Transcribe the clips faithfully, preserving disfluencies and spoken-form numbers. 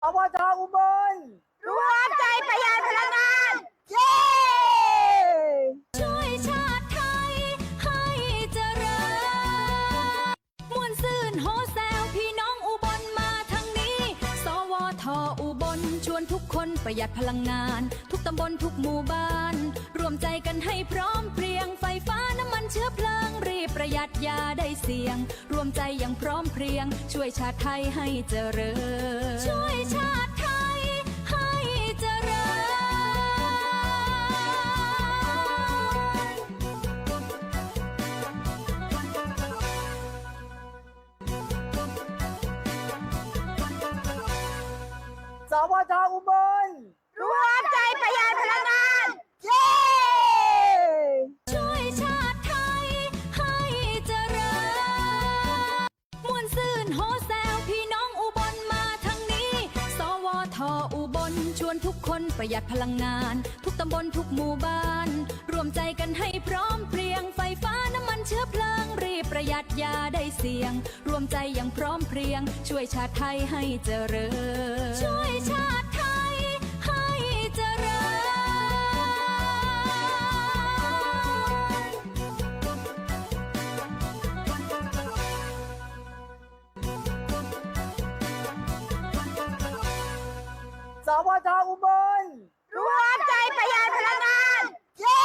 สวท.อุบล ร่วมใจประหยัดพลังงาน เย้ ช่วยชาติไทยให้เจริญ ม่วนซื่นโฮแซวพี่น้องอุบลมาทางนี้ สวท.อุบลชวนทุกคนประหยัดพลังงาน ทุกตำบลทุกหมู่บ้าน ร่วมใจกันให้พร้อมเพรียง ไฟฟ้าน้ำมันเชื้อเพลิง รีบประหยัดอย่าได้เสี่ยง ร่วมใจอย่างพร้อมเพรียง ช่วยชาติไทยให้เจริญ ช่วยชาติไทยให้เจริญ สวท.อุบล ร่วมใจประหยัดพลังงาน เย้ ช่วยชาติไทยให้เจริญ ม่วนซื่นโฮแซวพี่น้องอุบลมาทางนี้ สวท.อุบลชวนทุกคนประหยัดพลังงาน ทุกตำบลทุกหมู่บ้าน ร่วมใจกันให้พร้อมเพรียง ไฟฟ้าน้ำมันเชื้อเพลิง รีบประหยัดอย่าได้เสี่ยง ร่วมใจอย่างพร้อมเพรียง ช่วยชาติไทยให้เจริญ ช่วยชาติไทยให้เจริญ สวท.อุบล ร่วมใจประหยัดพลังงาน เย้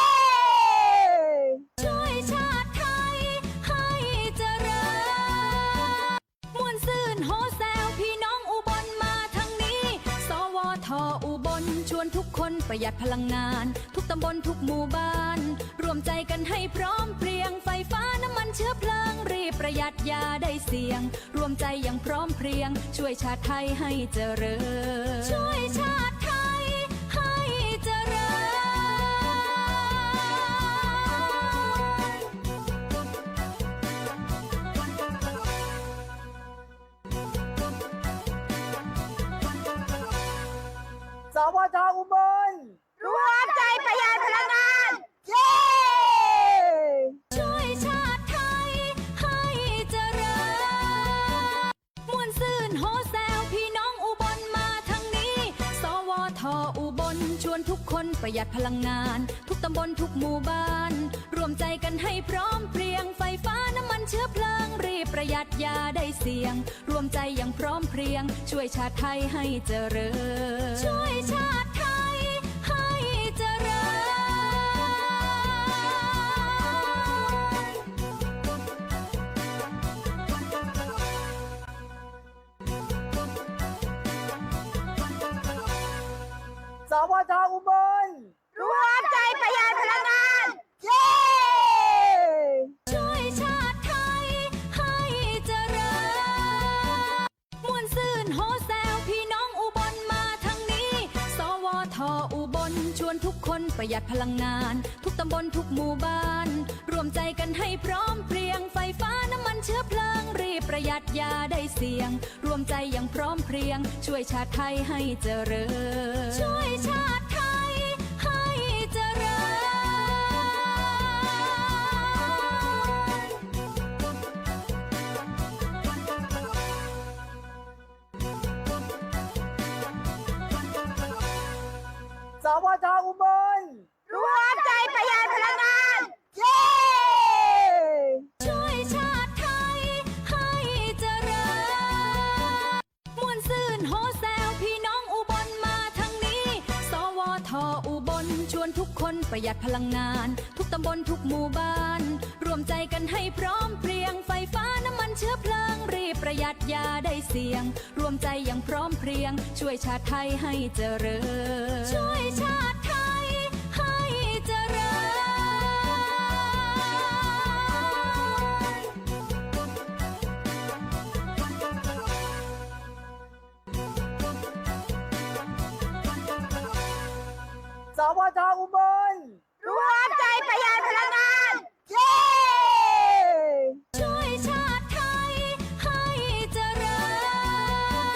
ช่วยชาติไทยให้เจริญ ม่วนซื่นโฮแซวพี่น้องอุบลมาทางนี้ สวท.อุบลชวนทุกคนประหยัดพลังงาน ทุกตำบลทุกหมู่บ้าน ร่วมใจกันให้พร้อมเพรียง ไฟฟ้าน้ำมันเชื้อเพลิง รีบประหยัดอย่าได้เสี่ยง ร่วมใจอย่างพร้อมเพรียง ช่วยชาติไทยให้เจริญ ช่วยชาติไทยให้เจริญ สวท.อุบล ร่วมใจประหยัดพลังงาน เย้ ช่วยชาติไทยให้เจริญ ม่วนซื่นโฮแซวพี่น้องอุบลมาทางนี้ สวท.อุบลชวนทุกคนประหยัดพลังงาน ทุกตำบลทุกหมู่บ้าน ร่วมใจกันให้พร้อมเพรียง ไฟฟ้าน้ำมันเชื้อเพลิง รีบประหยัดอย่าได้เสี่ยง ร่วมใจอย่างพร้อมเพรียง ช่วยชาติไทยให้เจริญ ช่วยชาติไทยให้เจริญ สวท.อุบล ร่วมใจประหยัดพลังงาน เย้ ช่วยชาติไทยให้เจริญ ม่วนซื่นโฮแซวพี่น้องอุบลมาทางนี้ สวท.อุบลชวนทุกคนประหยัดพลังงาน ทุกตำบลทุกหมู่บ้าน ร่วมใจกันให้พร้อมเพรียง ไฟฟ้าน้ำมันเชื้อเพลิง รีบประหยัดอย่าได้เสี่ยง ร่วมใจอย่างพร้อมเพรียง ช่วยชาติไทยให้เจริญ ช่วยชาติไทยให้เจริญ สวท.อุบล ร่วมใจประหยัดพลังงาน เย้ ช่วยชาติไทยให้เจริญ ม่วนซื่นโฮแซวพี่น้องอุบลมาทางนี้ สวท.อุบลชวนทุกคนประหยัดพลังงาน ทุกตำบลทุกหมู่บ้าน ร่วมใจกันให้พร้อมเพรียง ไฟฟ้าน้ำมันเชื้อเพลิง รีบประหยัดอย่าได้เสี่ยง ร่วมใจอย่างพร้อมเพรียง ช่วยชาติไทยให้เจริญ ช่วยชาติไทยให้เจริญ สวท.อุบล ร่วมใจประหยัดพลังงาน เย้ ช่วยชาติไทยให้เจริ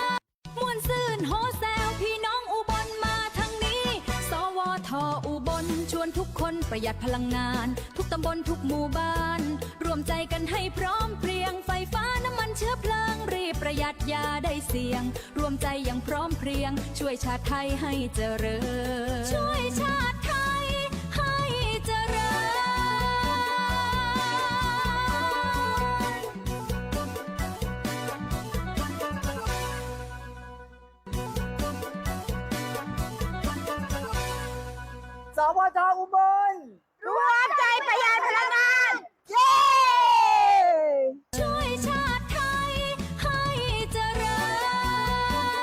ญ ม่วนซื่นโฮแซวพี่น้องอุบลมาทางนี้ สวท.อุบลชวน ทุกคนประหยัดพลังงาน ทุกตำบลทุกหมู่บ้าน รวมใจกันให้พร้อมเพรียง ไฟฟ้าน้ำมันเชื้อเพลิง รีบประหยัดอย่าได้เสี่ยง รวมใจอย่างพร้อมเพรียง ช่วยชาติไทยให้เจริญ ช่วยชาติไทยให้เจริญ สวทอุบล ร่วมใจประหยัดพลังงาน เย้ ช่วยชาติไทยให้เจริ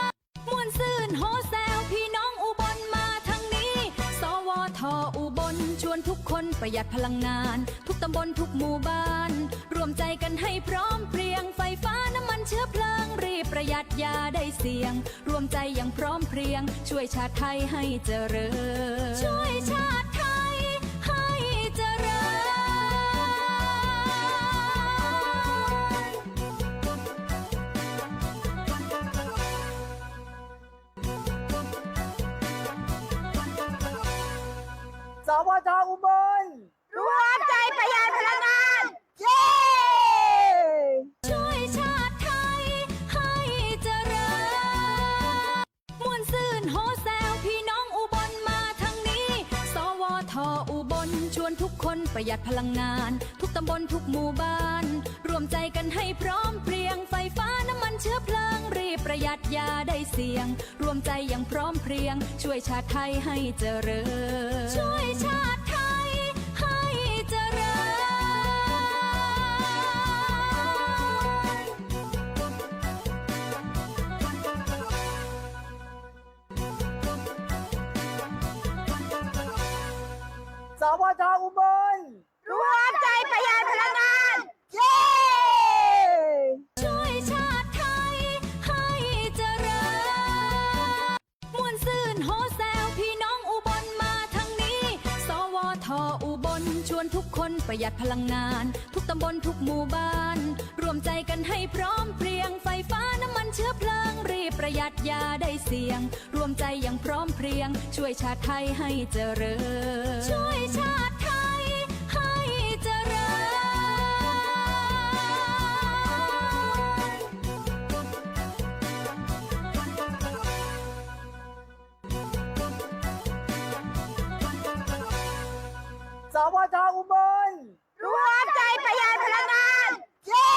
ญ ม่วนซื่นโฮแซวพี่น้องอุบลมาทางนี้ สวทอุบลชวนทุกคนประหยัดพลังงาน ทุกตำบลทุกหมู่บ้าน รวมใจกันให้พร้อมเพรียง ไฟฟ้าน้ำมันเชื้อเพลิง รีบประหยัดอย่าได้เสี่ยง รวมใจอย่างพร้อมเพรียง ช่วยชาติไทยให้เจริญ ช่วยชาติไทยให้เจริญ สวทอุบล ร่วมใจประหยัดพลังงาน เย้ ช่วยชาติไทยให้เจริญ ม่วนซื่นโฮแซวพี่น้องอุบลมาทางนี้ สวทอุบลชวนทุกคนประหยัดพลังงาน ทุกตำบลทุกหมู่บ้าน รวมใจกันให้พร้อมเพรียง ไฟฟ้าน้ำมันเชื้อเพลิง รีบประหยัดอย่าได้เสี่ยง รวมใจอย่างพร้อมเพรียง ช่วยชาติไทยให้เจริญ ช่วยชาติไทยให้เจริญ สวทอุบล ร่วมใจประหยัดพลังงาน เย้ ช่วยชาติไทยให้เจริญ ม่วนซื่นโฮแซวพี่น้องอุบลมาทางนี้ สวทอุบลชวนทุกคนประหยัดพลังงาน ทุกตำบลทุกหมู่บ้าน รวมใจกันให้พร้อมเพรียง ไฟฟ้าน้ำมันเชื้อเพลิง รีบประหยัดอย่าได้เสี่ยง รวมใจอย่างพร้อมเพรียง ช่วยชาติไทยให้เจริญ ช่วยชาติไทยให้เจริญ สวทอุบล ร่วมใจประหยัดพลังงาน เย้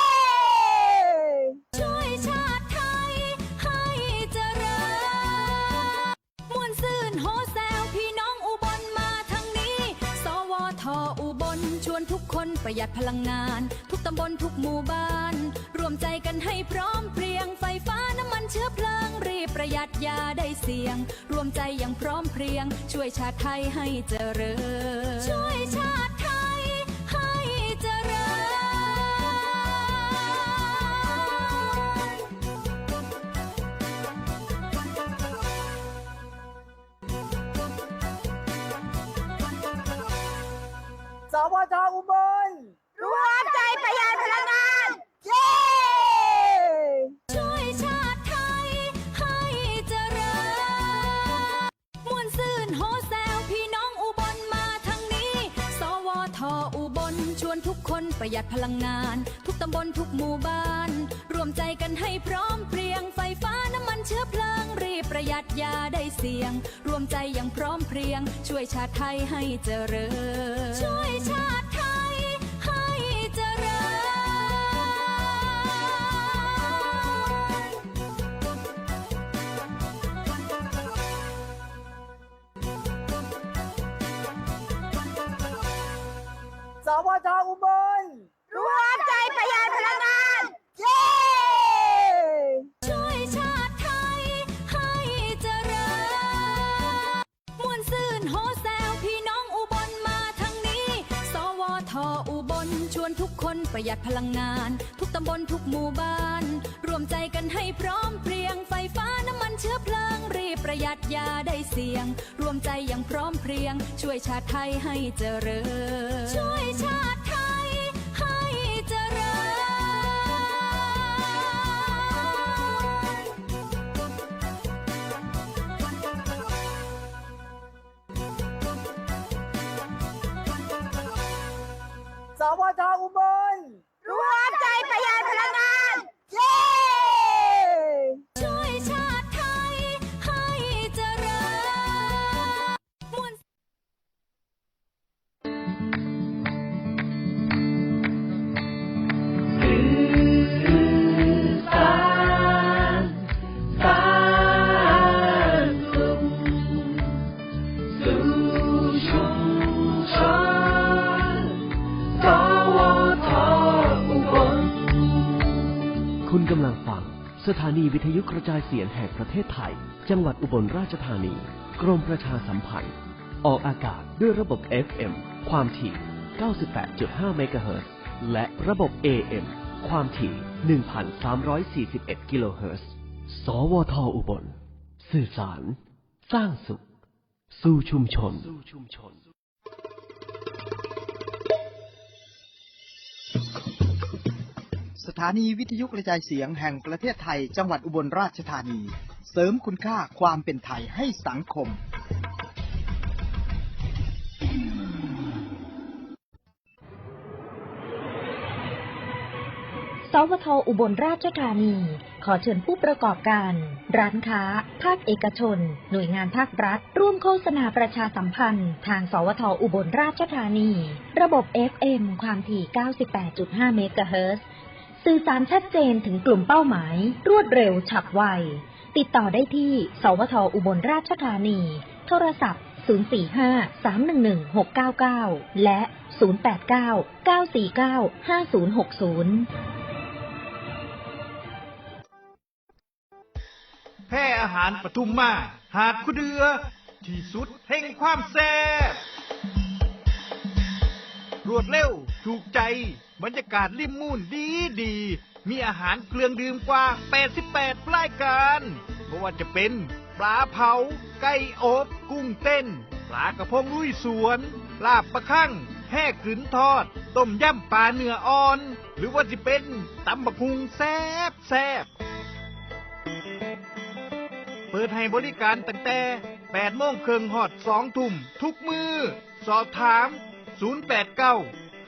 ช่วยชาติไทยให้เจริญ ม่วนซื่นโฮแซวพี่น้องอุบลมาทางนี้ สวทอุบลชวนทุกคนประหยัดพลังงาน ทุกตำบลทุกหมู่บ้าน รวมใจกันให้พร้อมเพรียง ไฟฟ้าน้ำมันเชื้อเพลิง รีบประหยัดอย่าได้เสี่ยง รวมใจอย่างพร้อมเพรียง ช่วยชาติไทยให้เจริญ ช่วยชาติไทยให้เจริญ สวทอุบล ร่วมใจประหยัดพลังงาน เย้ ช่วยชาติไทยให้เจริญ ม่วนซื่นโฮแซวพี่น้องอุบลมาทางนี้ สวทอุบลชวนทุกคนประหยัดพลังงาน ทุกตำบลทุกหมู่บ้าน รวมใจกันให้พร้อมเพรียง ไฟฟ้าน้ำมันเชื้อเพลิง รีบประหยัดอย่าได้เสี่ยง รวมใจอย่างพร้อมเพรียง ช่วยชาติไทยให้เจริญ ช่วยชาติไทยให้เจริญ สวทอุบล ร่วมใจประหยัดพลังงาน เย้ ช่วยชาติไทยให้เจริญ ม่วนซื่นโฮแซวพี่น้องอุบลมาทางนี้ สวทอุบลชวนทุกคนประหยัดพลังงาน ทุกตำบลทุกหมู่บ้าน รวมใจกันให้พร้อมเพรียง ไฟฟ้าน้ำมันเชื้อเพลิง รีบประหยัดอย่าได้เสี่ยง รวมใจอย่างพร้อมเพรียง ช่วยชาติไทยให้เจริญ ช่วยชาติไทยให้เจริญ สถานีวิทยุกระจายเสียงแห่งประเทศไทย จังหวัดอุบลราชธานี กรมประชาสัมพันธ์ ออกอากาศด้วยระบบ เอฟ เอ็ม ความถี่ เก้าสิบแปดจุดห้า เมกะเฮิรตซ์ และระบบ เอ เอ็ม ความถี่ หนึ่งพันสามร้อยสี่สิบเอ็ด กิโลเฮิรตซ์ สวท อุบล สื่อสาร สร้างสุข สู่ชุมชน สถานีวิทยุกระจายเสียงแห่งประเทศไทย จังหวัดอุบลราชธานี เสริมคุณค่าความเป็นไทยให้สังคม สวท อุบลราชธานี ขอเชิญผู้ประกอบการ ร้านค้า ภาคเอกชน หน่วยงานภาครัฐ ร่วมโฆษณาประชาสัมพันธ์ ทาง สวท อุบลราชธานี ระบบ เอฟ เอ็ม ความถี่ เก้าสิบแปดจุดห้า เมกะเฮิรตซ์ สื่อสารชัดเจนถึงกลุ่มเป้าหมาย รวดเร็วฉับไว ติดต่อได้ที่ สวท อุบลราชธานี โทรศัพท์ ศูนย์สี่ห้า สามหนึ่งหนึ่ง หกเก้าเก้า และ ศูนย์แปดเก้า เก้าสี่เก้า ห้าศูนย์หกศูนย์ แพร่อาหารปทุมมา หาดคูเดือ ที่สุดแห่งความแซ่บ รวดเร็ว ถูกใจ บรรยากาศริมมูลดีดี มีอาหารเครื่องดื่มกว่า แปดสิบแปด รายการ บ่ว่าจะเป็น ปลาเผา ไก่อบ กุ้งเต้น ปลากระพงลุยสวน ลาบปลาคั่ง แห่กึ๋นทอด ต้มยำปลาเนื้ออ่อน หรือว่าสิเป็น ตำบักหุ่งแซ่บแซ่บ เปิดให้บริการตั้งแต่ แปดโมงครึ่งฮอด สองทุ่ม ทุกมื้อ สอบถาม ศูนย์แปดเก้า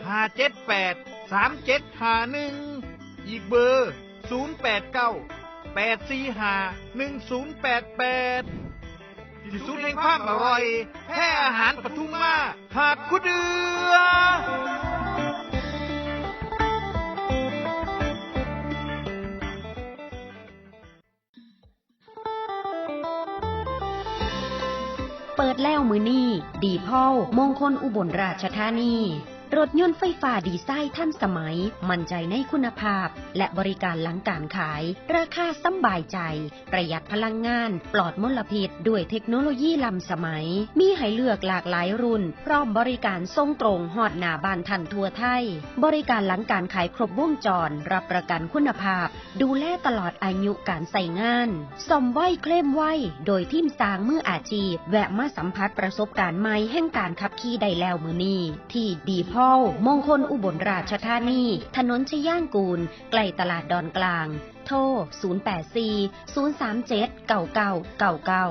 ห้าเจ็ดแปด สามเจ็ดห้าหนึ่ง อีกเบอร์ ศูนย์แปดเก้า แปดสี่ห้า หนึ่งศูนย์แปดแปด ที่สุดแห่งความอร่อย แพร่อาหารปทุมมา หาดคูเดือ เปิดแล้วมื้อนี้ ดีพอล มงคลอุบลราชธานี รถยนต์ไฟฟ้าดีไซน์ทันสมัย มั่นใจในคุณภาพ และบริการหลังการขาย ราคาสำบายใจ ประหยัดพลังงาน ปลอดมลพิษ ด้วยเทคโนโลยีล้ำสมัย มีให้เลือกหลากหลายรุ่น พร้อมบริการส่งตรงฮอดหน้าบ้านท่านทั่วไทย บริการหลังการขายครบวงจร รับประกันคุณภาพ ดูแลตลอดอายุการใช้งาน ซ่อมไวเคลมไว โดยทีมช่างมืออาชีพ แวะมาสัมผัสประสบการณ์ใหม่แห่งการขับขี่ได้แล้วมื้อนี้ ที่ดีพอล มงคลอุบลราชธานี ถนนชยางกูล ใกล้ตลาดดอนกลาง โทร ศูนย์แปดสี่ ศูนย์สามเจ็ด เก้าเก้าเก้าเก้า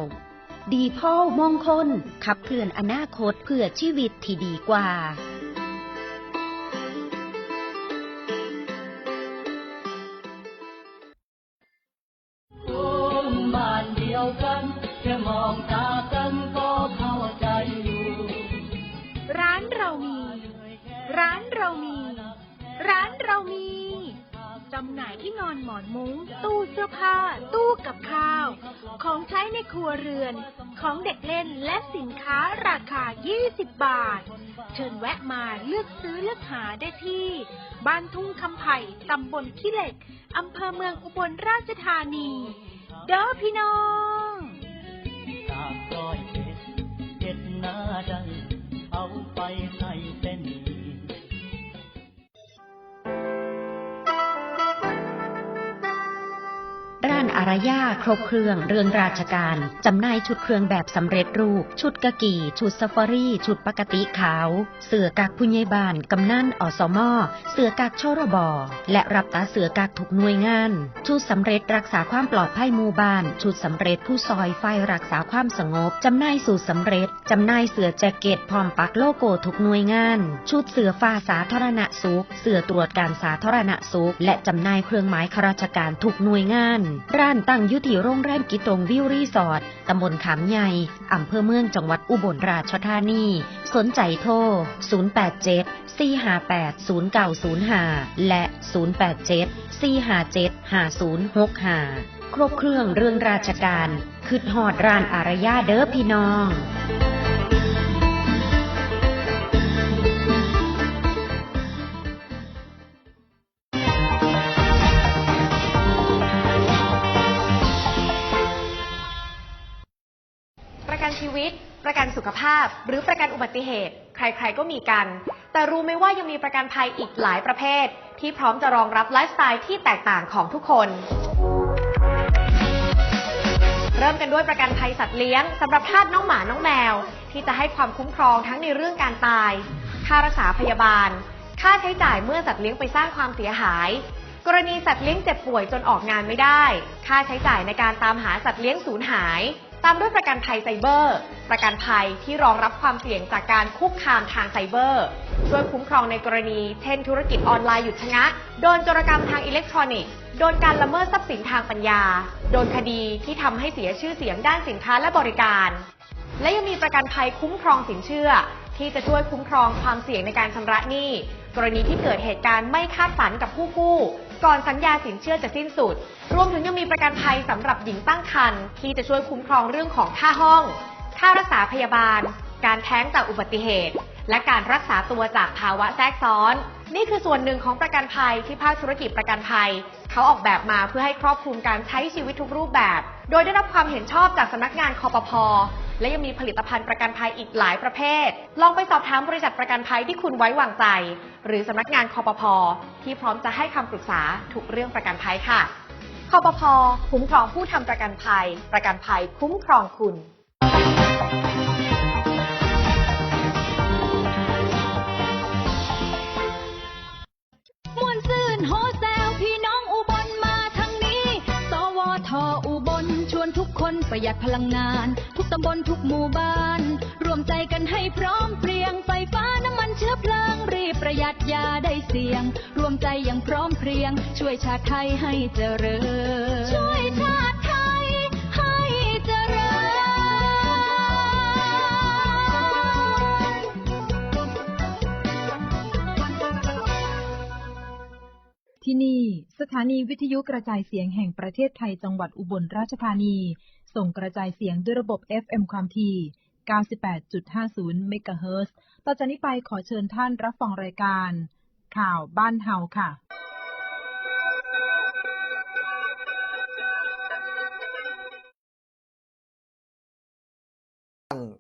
ดีพอล มงคล ขับเคลื่อนอนาคตเพื่อชีวิตที่ดีกว่า คนบ้านเดียวกัน แค่มองตากันก็เข้าใจอยู่ ร้านเรามี ร้านเรามี ร้านเรามี จำหน่ายที่นอนหมอนมุ้ง ตู้เสื้อผ้า ตู้กับข้าว ของใช้ในครัวเรือน ของเด็กเล่น และสินค้าราคา ยี่สิบบาท เชิญแวะมาเลือกซื้อเลือกหาได้ที่ บ้านทุ่งคำไผ่ ตำบลขี้เหล็ก อำเภอเมืองอุบลราชธานี เด้อพี่น้อง จากร้อยเอ็ด เฮ็ดนาได้ เอาไปใส่เส้นหมี่ ร้านอารยาครบเครื่องเรื่องราชการ จำหน่ายชุดเครื่องแบบสำเร็จรูป ชุดกากี ชุดซาฟารี ชุดปกติขาว เสื้อกั๊กผู้ใหญ่บ้าน กำนัน อสม เสื้อกั๊ก ชรบ และรับตัดเสื้อกั๊กทุกหน่วยงาน ชุดสำเร็จรักษาความปลอดภัยหมู่บ้าน ชุดสำเร็จผู้ซอยฝ่ายรักษาความสงบ จำหน่ายสูตรสำเร็จ จำหน่ายเสื้อแจ็คเก็ตพร้อมปักโลโก้ทุกหน่วยงาน ชุดเสื้อฟ้าสาธารณสุข เสื้อตรวจการสาธารณสุข และจำหน่ายเครื่องหมายข้าราชการทุกหน่วยงาน ร้านตั้งอยู่ที่โรงแรมกิตงวิวรีสอร์ท ตำบลขามใหญ่ อำเภอเมือง จังหวัดอุบลราชธานี สนใจโทร ศูนย์แปดเจ็ด สี่ห้าแปด ศูนย์เก้าศูนย์ห้า และ ศูนย์แปดเจ็ด สี่ห้าเจ็ด ห้าศูนย์หกห้า ครบเครื่องเรื่องราชการ คิดฮอดร้านอารยาเด้อพี่น้อง เ ประกันชีวิต ประกันสุขภาพ หรือประกันอุบัติเหตุ ใครๆก็มีกัน แต่รู้ไหมว่ายังมีประกันภัยอีกหลายประเภท ที่พร้อมจะรองรับไลฟ์สไตล์ที่แตกต่างของทุกคน เริ่มกันด้วยประกันภัยสัตว์เลี้ยงสำหรับทาสน้องหมาน้องแมว ที่จะให้ความคุ้มครองทั้งในเรื่องการตาย ค่ารักษาพยาบาล ค่าใช้จ่ายเมื่อสัตว์เลี้ยงไปสร้างความเสียหาย กรณีสัตว์เลี้ยงเจ็บป่วยจนออกงานไม่ได้ ค่าใช้จ่ายในการตามหาสัตว์เลี้ยงสูญหาย ตามด้วยประกันภัยไซเบอร์ ประกันภัยที่รองรับความเสี่ยงจากการคุกคามทางไซเบอร์ ช่วยคุ้มครองในกรณี เช่น ธุรกิจออนไลน์หยุดชะงัก โดนโจรกรรมทางอิเล็กทรอนิกส์ โดนการละเมิดทรัพย์สินทางปัญญา โดนคดีที่ทำให้เสียชื่อเสียงด้านสินค้าและบริการ และยังมีประกันภัยคุ้มครองสินเชื่อ ที่จะช่วยคุ้มครองความเสี่ยงในการชำระหนี้ กรณีที่เกิดเหตุการณ์ไม่คาดฝันกับผู้กู้ ก่อนสัญญาสินเชื่อจะสิ้นสุด รวมถึงยังมีประกันภัยสำหรับหญิงตั้งครรภ์ ที่จะช่วยคุ้มครองเรื่องของค่าห้อง ค่ารักษาพยาบาล การแท้งจากอุบัติเหตุ และการรักษาตัวจากภาวะแทรกซ้อน นี่คือส่วนหนึ่งของประกันภัยที่ภาคธุรกิจประกันภัย เขาออกแบบมาเพื่อให้ครอบคลุมการใช้ชีวิตทุกรูปแบบ โดยได้รับความเห็นชอบจากสำนักงาน คปภ. และยังมีผลิตภัณฑ์ประกันภัยอีกหลายประเภท ลองไปสอบถามบริษัทประกันภัยที่คุณไว้วางใจ หรือสำนักงาน คปภ. ที่พร้อมจะให้คำปรึกษาทุกเรื่องประกันภัยค่ะ คปภ. คุ้มครองผู้ทำประกันภัย ประกันภัยคุ้มครองคุณ ม่วนซื่นโฮแซวพี่น้องอุบลมาทางนี้ สวท อุบลชวนทุกคนประหยัดพลังงาน ทุกตำบลทุกหมู่บ้าน รวมใจกันให้พร้อมเพรียง ไฟฟ้าน้ำมันเชื้อเพลิง รีบประหยัดอย่าได้เสี่ยง รวมใจอย่างพร้อมเพรียง ช่วยชาติไทยให้เจริญ ช่วยชาติไทยให้เจริญ ที่นี่ สถานีวิทยุกระจายเสียงแห่งประเทศไทย จังหวัดอุบลราชธานี ส่งกระจายเสียงด้วยระบบ เอฟเอ็ม ความถี่ เก้าสิบแปดจุดห้าศูนย์ เมกะเฮิรตซ์ ต่อจากนี้ไปขอเชิญท่านรับฟังรายการ ข่าวบ้านเฮาค่ะ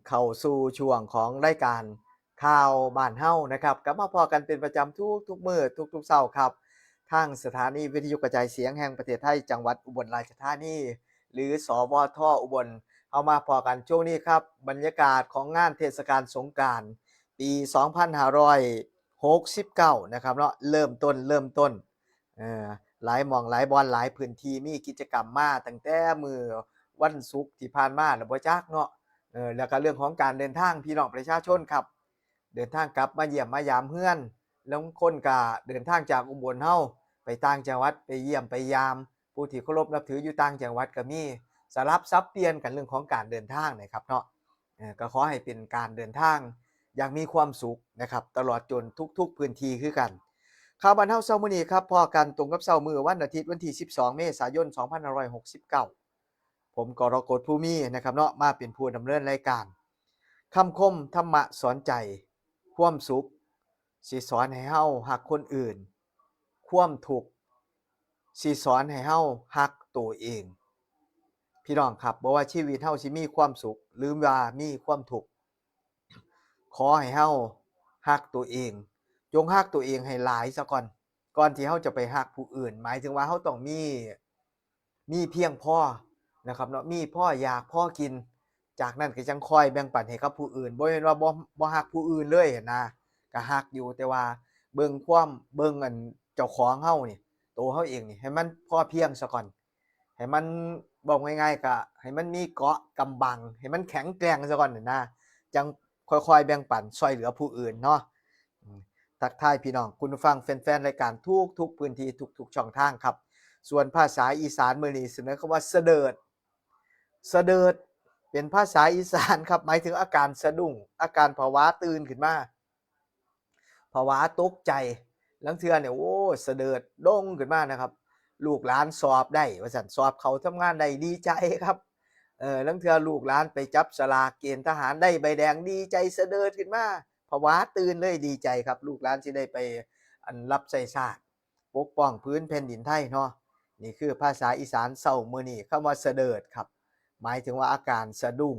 เข้าสู่ช่วงของรายการข่าวบ้านเฮานะครับ กลับมาพ้อกันเป็นประจำทุกๆมื้อ ทุกๆเช้าครับ ทางสถานีวิทยุกระจายเสียงแห่งประเทศไทย จังหวัดอุบลราชธานี หรือ สวท อุบล เฮามาพ้อกันช่วงนี้ครับ บรรยากาศของงานเทศกาลสงกรานต์ปีสองพันห้าร้อยหกสิบเก้านะครับเนาะ เริ่มต้น เริ่มต้น เอ่อ หลายหม่องหลายบ่อนหลายพื้นที่มีกิจกรรมมาตั้งแต่มื้อวันศุกร์ที่ผ่านมาแล้วบ่จักเนาะ เอ่อ แล้วก็เรื่องของการเดินทางพี่น้องประชาชนครับ เดินทางกลับมาเยี่ยมมายามเฮือน ลางคนก็เดินทางจากอุบลเฮาไปต่างจังหวัดไปเยี่ยมไปยาม ผู้ที่เคารพนับถืออยู่ต่างจังหวัดก็มี สลับสับเปลี่ยนกันเรื่องของการเดินทางนะครับเนาะ เอ่อ ก็ขอให้เป็นการเดินทางอย่างมีความสุขนะครับ ตลอดจนทุกๆพื้นที่คือกัน ข่าวบ้านเฮาเช้ามื้อนี้ครับ พ้อกันตรงกับเช้ามื้อวันอาทิตย์วันที่สิบสองเมษายนสองพันห้าร้อยหกสิบเก้า ผมกรกฎ ภูมีนะครับเนาะ มาเป็นผู้ดำเนินรายการ คำคมธรรมะสอนใจ ความสุขสิสอนให้เฮาฮักคนอื่น ความทุกข์สิสอนให้เฮาฮักตัวเอง พี่น้องครับ บ่ว่าชีวิตเฮาสิมีความสุข หรือว่ามีความทุกข์ ขอให้เฮาฮักตัวเอง จงฮักตัวเองให้หลายซะก่อน ก่อนที่เฮาจะไปฮักผู้อื่น หมายถึงว่าเฮาต้องมี มีเพียงพอนะครับเนาะ มีพออยากพอกิน จากนั้นก็จั่งค่อยแบ่งปันให้กับผู้อื่น บ่แม่นว่าบ่ บ่ฮักผู้อื่นเลยหั้นนะ ก็ฮักอยู่ แต่ว่าเบิ่งความ เบิ่งอันเจ้าของเฮานี่ ตัวเฮาเองนี่ ให้มันพอเพียงซะก่อน ให้มัน เว้าง่ายๆ ก็ให้มันมีเกราะกำบัง ให้มันแข็งแกร่งซะก่อนหั้นนะ จั่งค่อยๆ แบ่งปันช่วยเหลือผู้อื่นเนาะ อืม ทักทายพี่น้องคุณผู้ฟังแฟนๆรายการทุกๆพื้นที่ทุกๆช่องทางครับ ส่วนภาษาอีสานมื้อนี้เสนอคำว่าสะเดิด สะเดิด เป็นภาษาอีสานครับ หมายถึงอาการสะดุ้ง อาการผวาตื่นขึ้นมา ผวาตกใจ ลางเทื่อเนี่ย โอ้ สะเดิดโด่งขึ้นมานะครับ ลูกหลานสอบได้ ว่าซั่น สอบเข้าทำงานได้ ดีใจครับ เออ ลางเทื่อลูกหลานไปจับสลากเกณฑ์ทหารได้ใบแดง ดีใจสะเดิดขึ้นมา ผวาตื่นเลย ดีใจครับ ลูกหลานสิได้ไป อัน รับใช้ชาติ ปกป้องผืนแผ่นดินไทยเนาะ นี่คือภาษาอีสานเช้ามื้อนี้ คำว่าสะเดิดครับ หมายถึงว่าอาการสะดุ้ง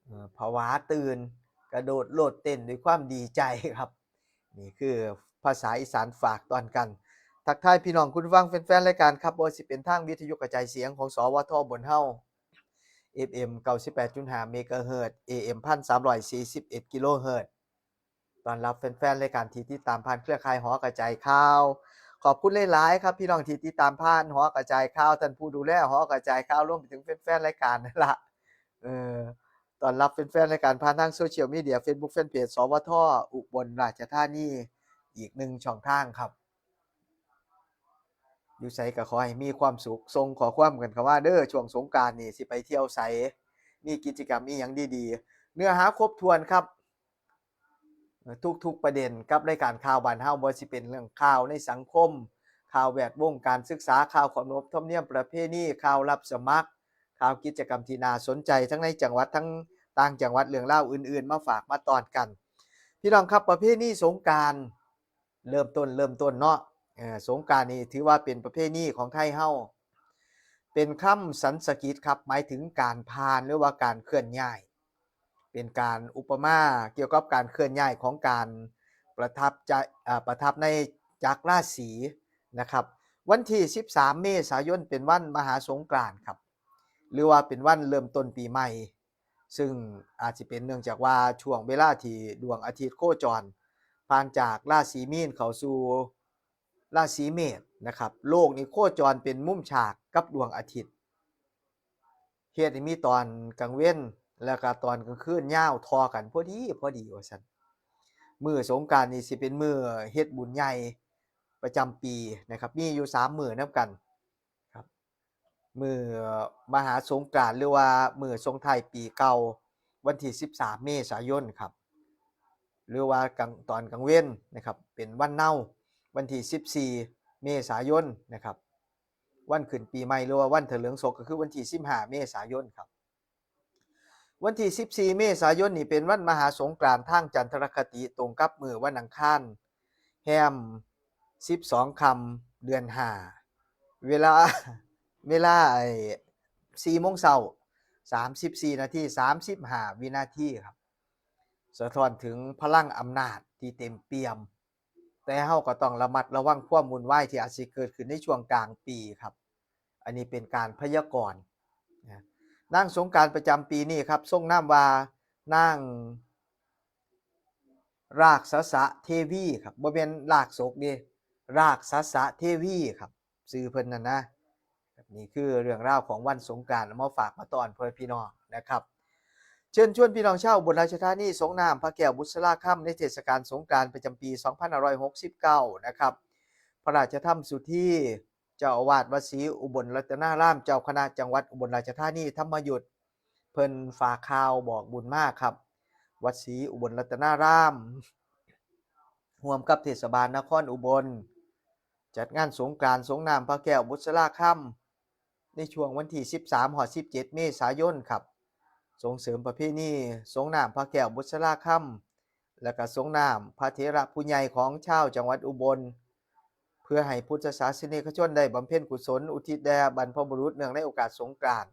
เอ่อผวาตื่น กระโดดโลดเต้นด้วยความดีใจครับ นี่คือภาษาอีสานฝากตอนกัน ทักทายพี่น้องคุณฟังแฟนๆรายการครับ บ่ว่าสิเป็นทางวิทยุกระจายเสียงของ สวท บนเฮา เอฟเอ็มเก้าสิบแปดจุดห้าเมกะเฮิรตซ์ เอเอ็มพันสามร้อยสี่สิบเอ็ดกิโลเฮิรตซ์ ต้อนรับแฟนๆรายการที่ติดตามผ่านเครือข่ายหอกระจายข่าว ขอบคุณหลายๆครับพี่น้องที่ติดตามผ่านหอกระจายข่าว ท่านผู้ดูแลหอกระจายข่าว รวมไปถึงแฟนๆรายการนั่นละ เออ ต้อนรับแฟนๆรายการผ่านทางโซเชียลมีเดีย Facebook Fanpage สวท อุบลราชธานี อีกหนึ่งช่องทางครับ อยู่ไสก็ขอให้มีความสุข ส่งข้อความกันเข้ามาเด้อ ช่วงสงกรานต์นี่สิไปเที่ยวไส มีกิจกรรมอีหยังดีๆ เนื้อหาครบถ้วนครับ ทุกๆประเด็นกับรายการข่าวบ้านเฮา บ่ว่าสิเป็นเรื่องข่าวในสังคม ข่าวแวดวงการศึกษา ข่าวขนบธรรมเนียมประเพณี ข่าวรับสมัคร ข่าวกิจกรรมที่น่าสนใจทั้งในจังหวัดทั้งต่างจังหวัด เรื่องราวอื่นๆ มาฝากมาต้อนกัน พี่น้องครับ ประเพณีสงกรานต์ เริ่มต้นเริ่มต้นเนาะ เอ่อ สงกรานต์นี่ถือว่าเป็นประเพณีของไทยเฮา เป็นคำสันสกฤตครับ หมายถึงการผ่านหรือว่าการเคลื่อนย้าย เป็นการอุปมาเกี่ยวกับการเคลื่อนย้ายของการประทับจะ เอ่อ ประทับในจักรราศีนะครับ วันที่สิบสามเมษายนเป็นวันมหาสงกรานต์ครับ หรือว่าเป็นวันเริ่มต้นปีใหม่ ซึ่งอาจจะเป็นเนื่องจากว่าช่วงเวลาที่ดวงอาทิตย์โคจร ผ่านจากราศีมีนเข้าสู่ราศีเมษนะครับ โลกนี่โคจรเป็นมุมฉากกับดวงอาทิตย์ เฮ็ดให้มีตอนกลางเว็น แล้วก็ตอนกลางคืนยาวท่อกันพอดีพอดีว่าซั่น มื้อสงกรานต์นี่สิเป็นมื้อเฮ็ดบุญใหญ่ประจำปีนะครับ มีอยู่สามมื้อนำกันครับ มื้อมหาสงกรานต์ หรือว่ามื้อส่งท้ายปีเก่า วันที่สิบสามเมษายนครับ หรือว่ากลาง ตอนกลางเว็นนะครับ เป็นวันเนา วันที่สิบสี่เมษายนนะครับ วันขึ้นปีใหม่หรือว่าวันถลิงศกก็คือวันที่สิบห้าเมษายนครับ วันที่สิบสี่เมษายนนี่เป็นวันมหาสงกรานต์ทางจันทรคติ ตรงกับมื้อวันอังคาร แฮมสิบสองค่ำเดือนห้า เวลา เวลาไอ้สี่โมงเช้า สามสิบสี่นาที สามสิบห้าวินาทีครับ สะท้อนถึงพลังอำนาจที่เต็มเปี่ยม แต่เฮาก็ต้องระมัดระวังความวุ่นวายที่อาจสิเกิดขึ้นในช่วงกลางปีครับ อันนี้เป็นการพยากรณ์นะ นางสงกรานต์ประจำปีนี้ครับ ทรงนามว่านางราชสะเทวีครับ บ่แม่นราชสกเด้ ราชสะเทวีครับ ชื่อเพิ่นนั่นนะ นี่คือเรื่องราวของวันสงกรานต์ เอามาฝากมาต้อนพ่อแม่พี่น้องนะครับ เชิญชวนพี่น้องชาวอุบลราชธานีสรงน้ำพระแก้วบุษราคำในเทศกาลสงกรานต์ประจำปีสองพันห้าร้อยหกสิบเก้านะครับ พระราชธรรมสุธี เจ้าอาวาสวัดศรีอุบลรัตนาราม เจ้าคณะจังหวัดอุบลราชธานีธรรมยุต เพิ่นฝากข่าวบอกบุญมาครับ วัดศรีอุบลรัตนาราม ร่วมกับเทศบาลนครอุบล จัดงานสงกรานต์สรงน้ำพระแก้วบุษราคำ ในช่วงวันที่สิบสามฮอดสิบเจ็ดเมษายนครับ ส่งเสริมประเพณีสรงน้ำพระแก้วบุษราคำ และก็สรงน้ำพระเถระผู้ใหญ่ของชาวจังหวัดอุบล เพื่อให้พุทธศาสนิกชนได้บำเพ็ญกุศลอุทิศแด่บรรพบุรุษเนื่องในโอกาสสงกรานต์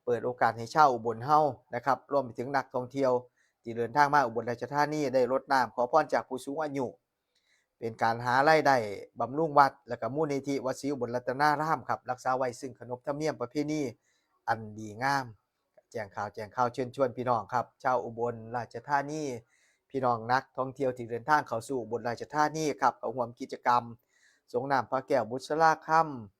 เปิดโอกาสให้ชาวอุบลเฮานะครับ รวมไปถึงนักท่องเที่ยวที่เดินทางมาอุบลราชธานีได้รดน้ำขอพรจากผู้สูงอายุ เป็นการหารายได้บำรุงวัด และก็มูลนิธิวัดศรีอุบลรัตนารามครับ รักษาไว้ซึ่งขนบธรรมเนียมประเพณีอันดีงาม แจ้งข่าวแจ้งข่าวเชิญชวนพี่น้องครับ ชาวอุบลราชธานี พี่น้องนักท่องเที่ยวที่เดินทางเข้าสู่อุบลราชธานีครับ เข้าร่วมกิจกรรมสรงน้ำพระแก้วบุษราค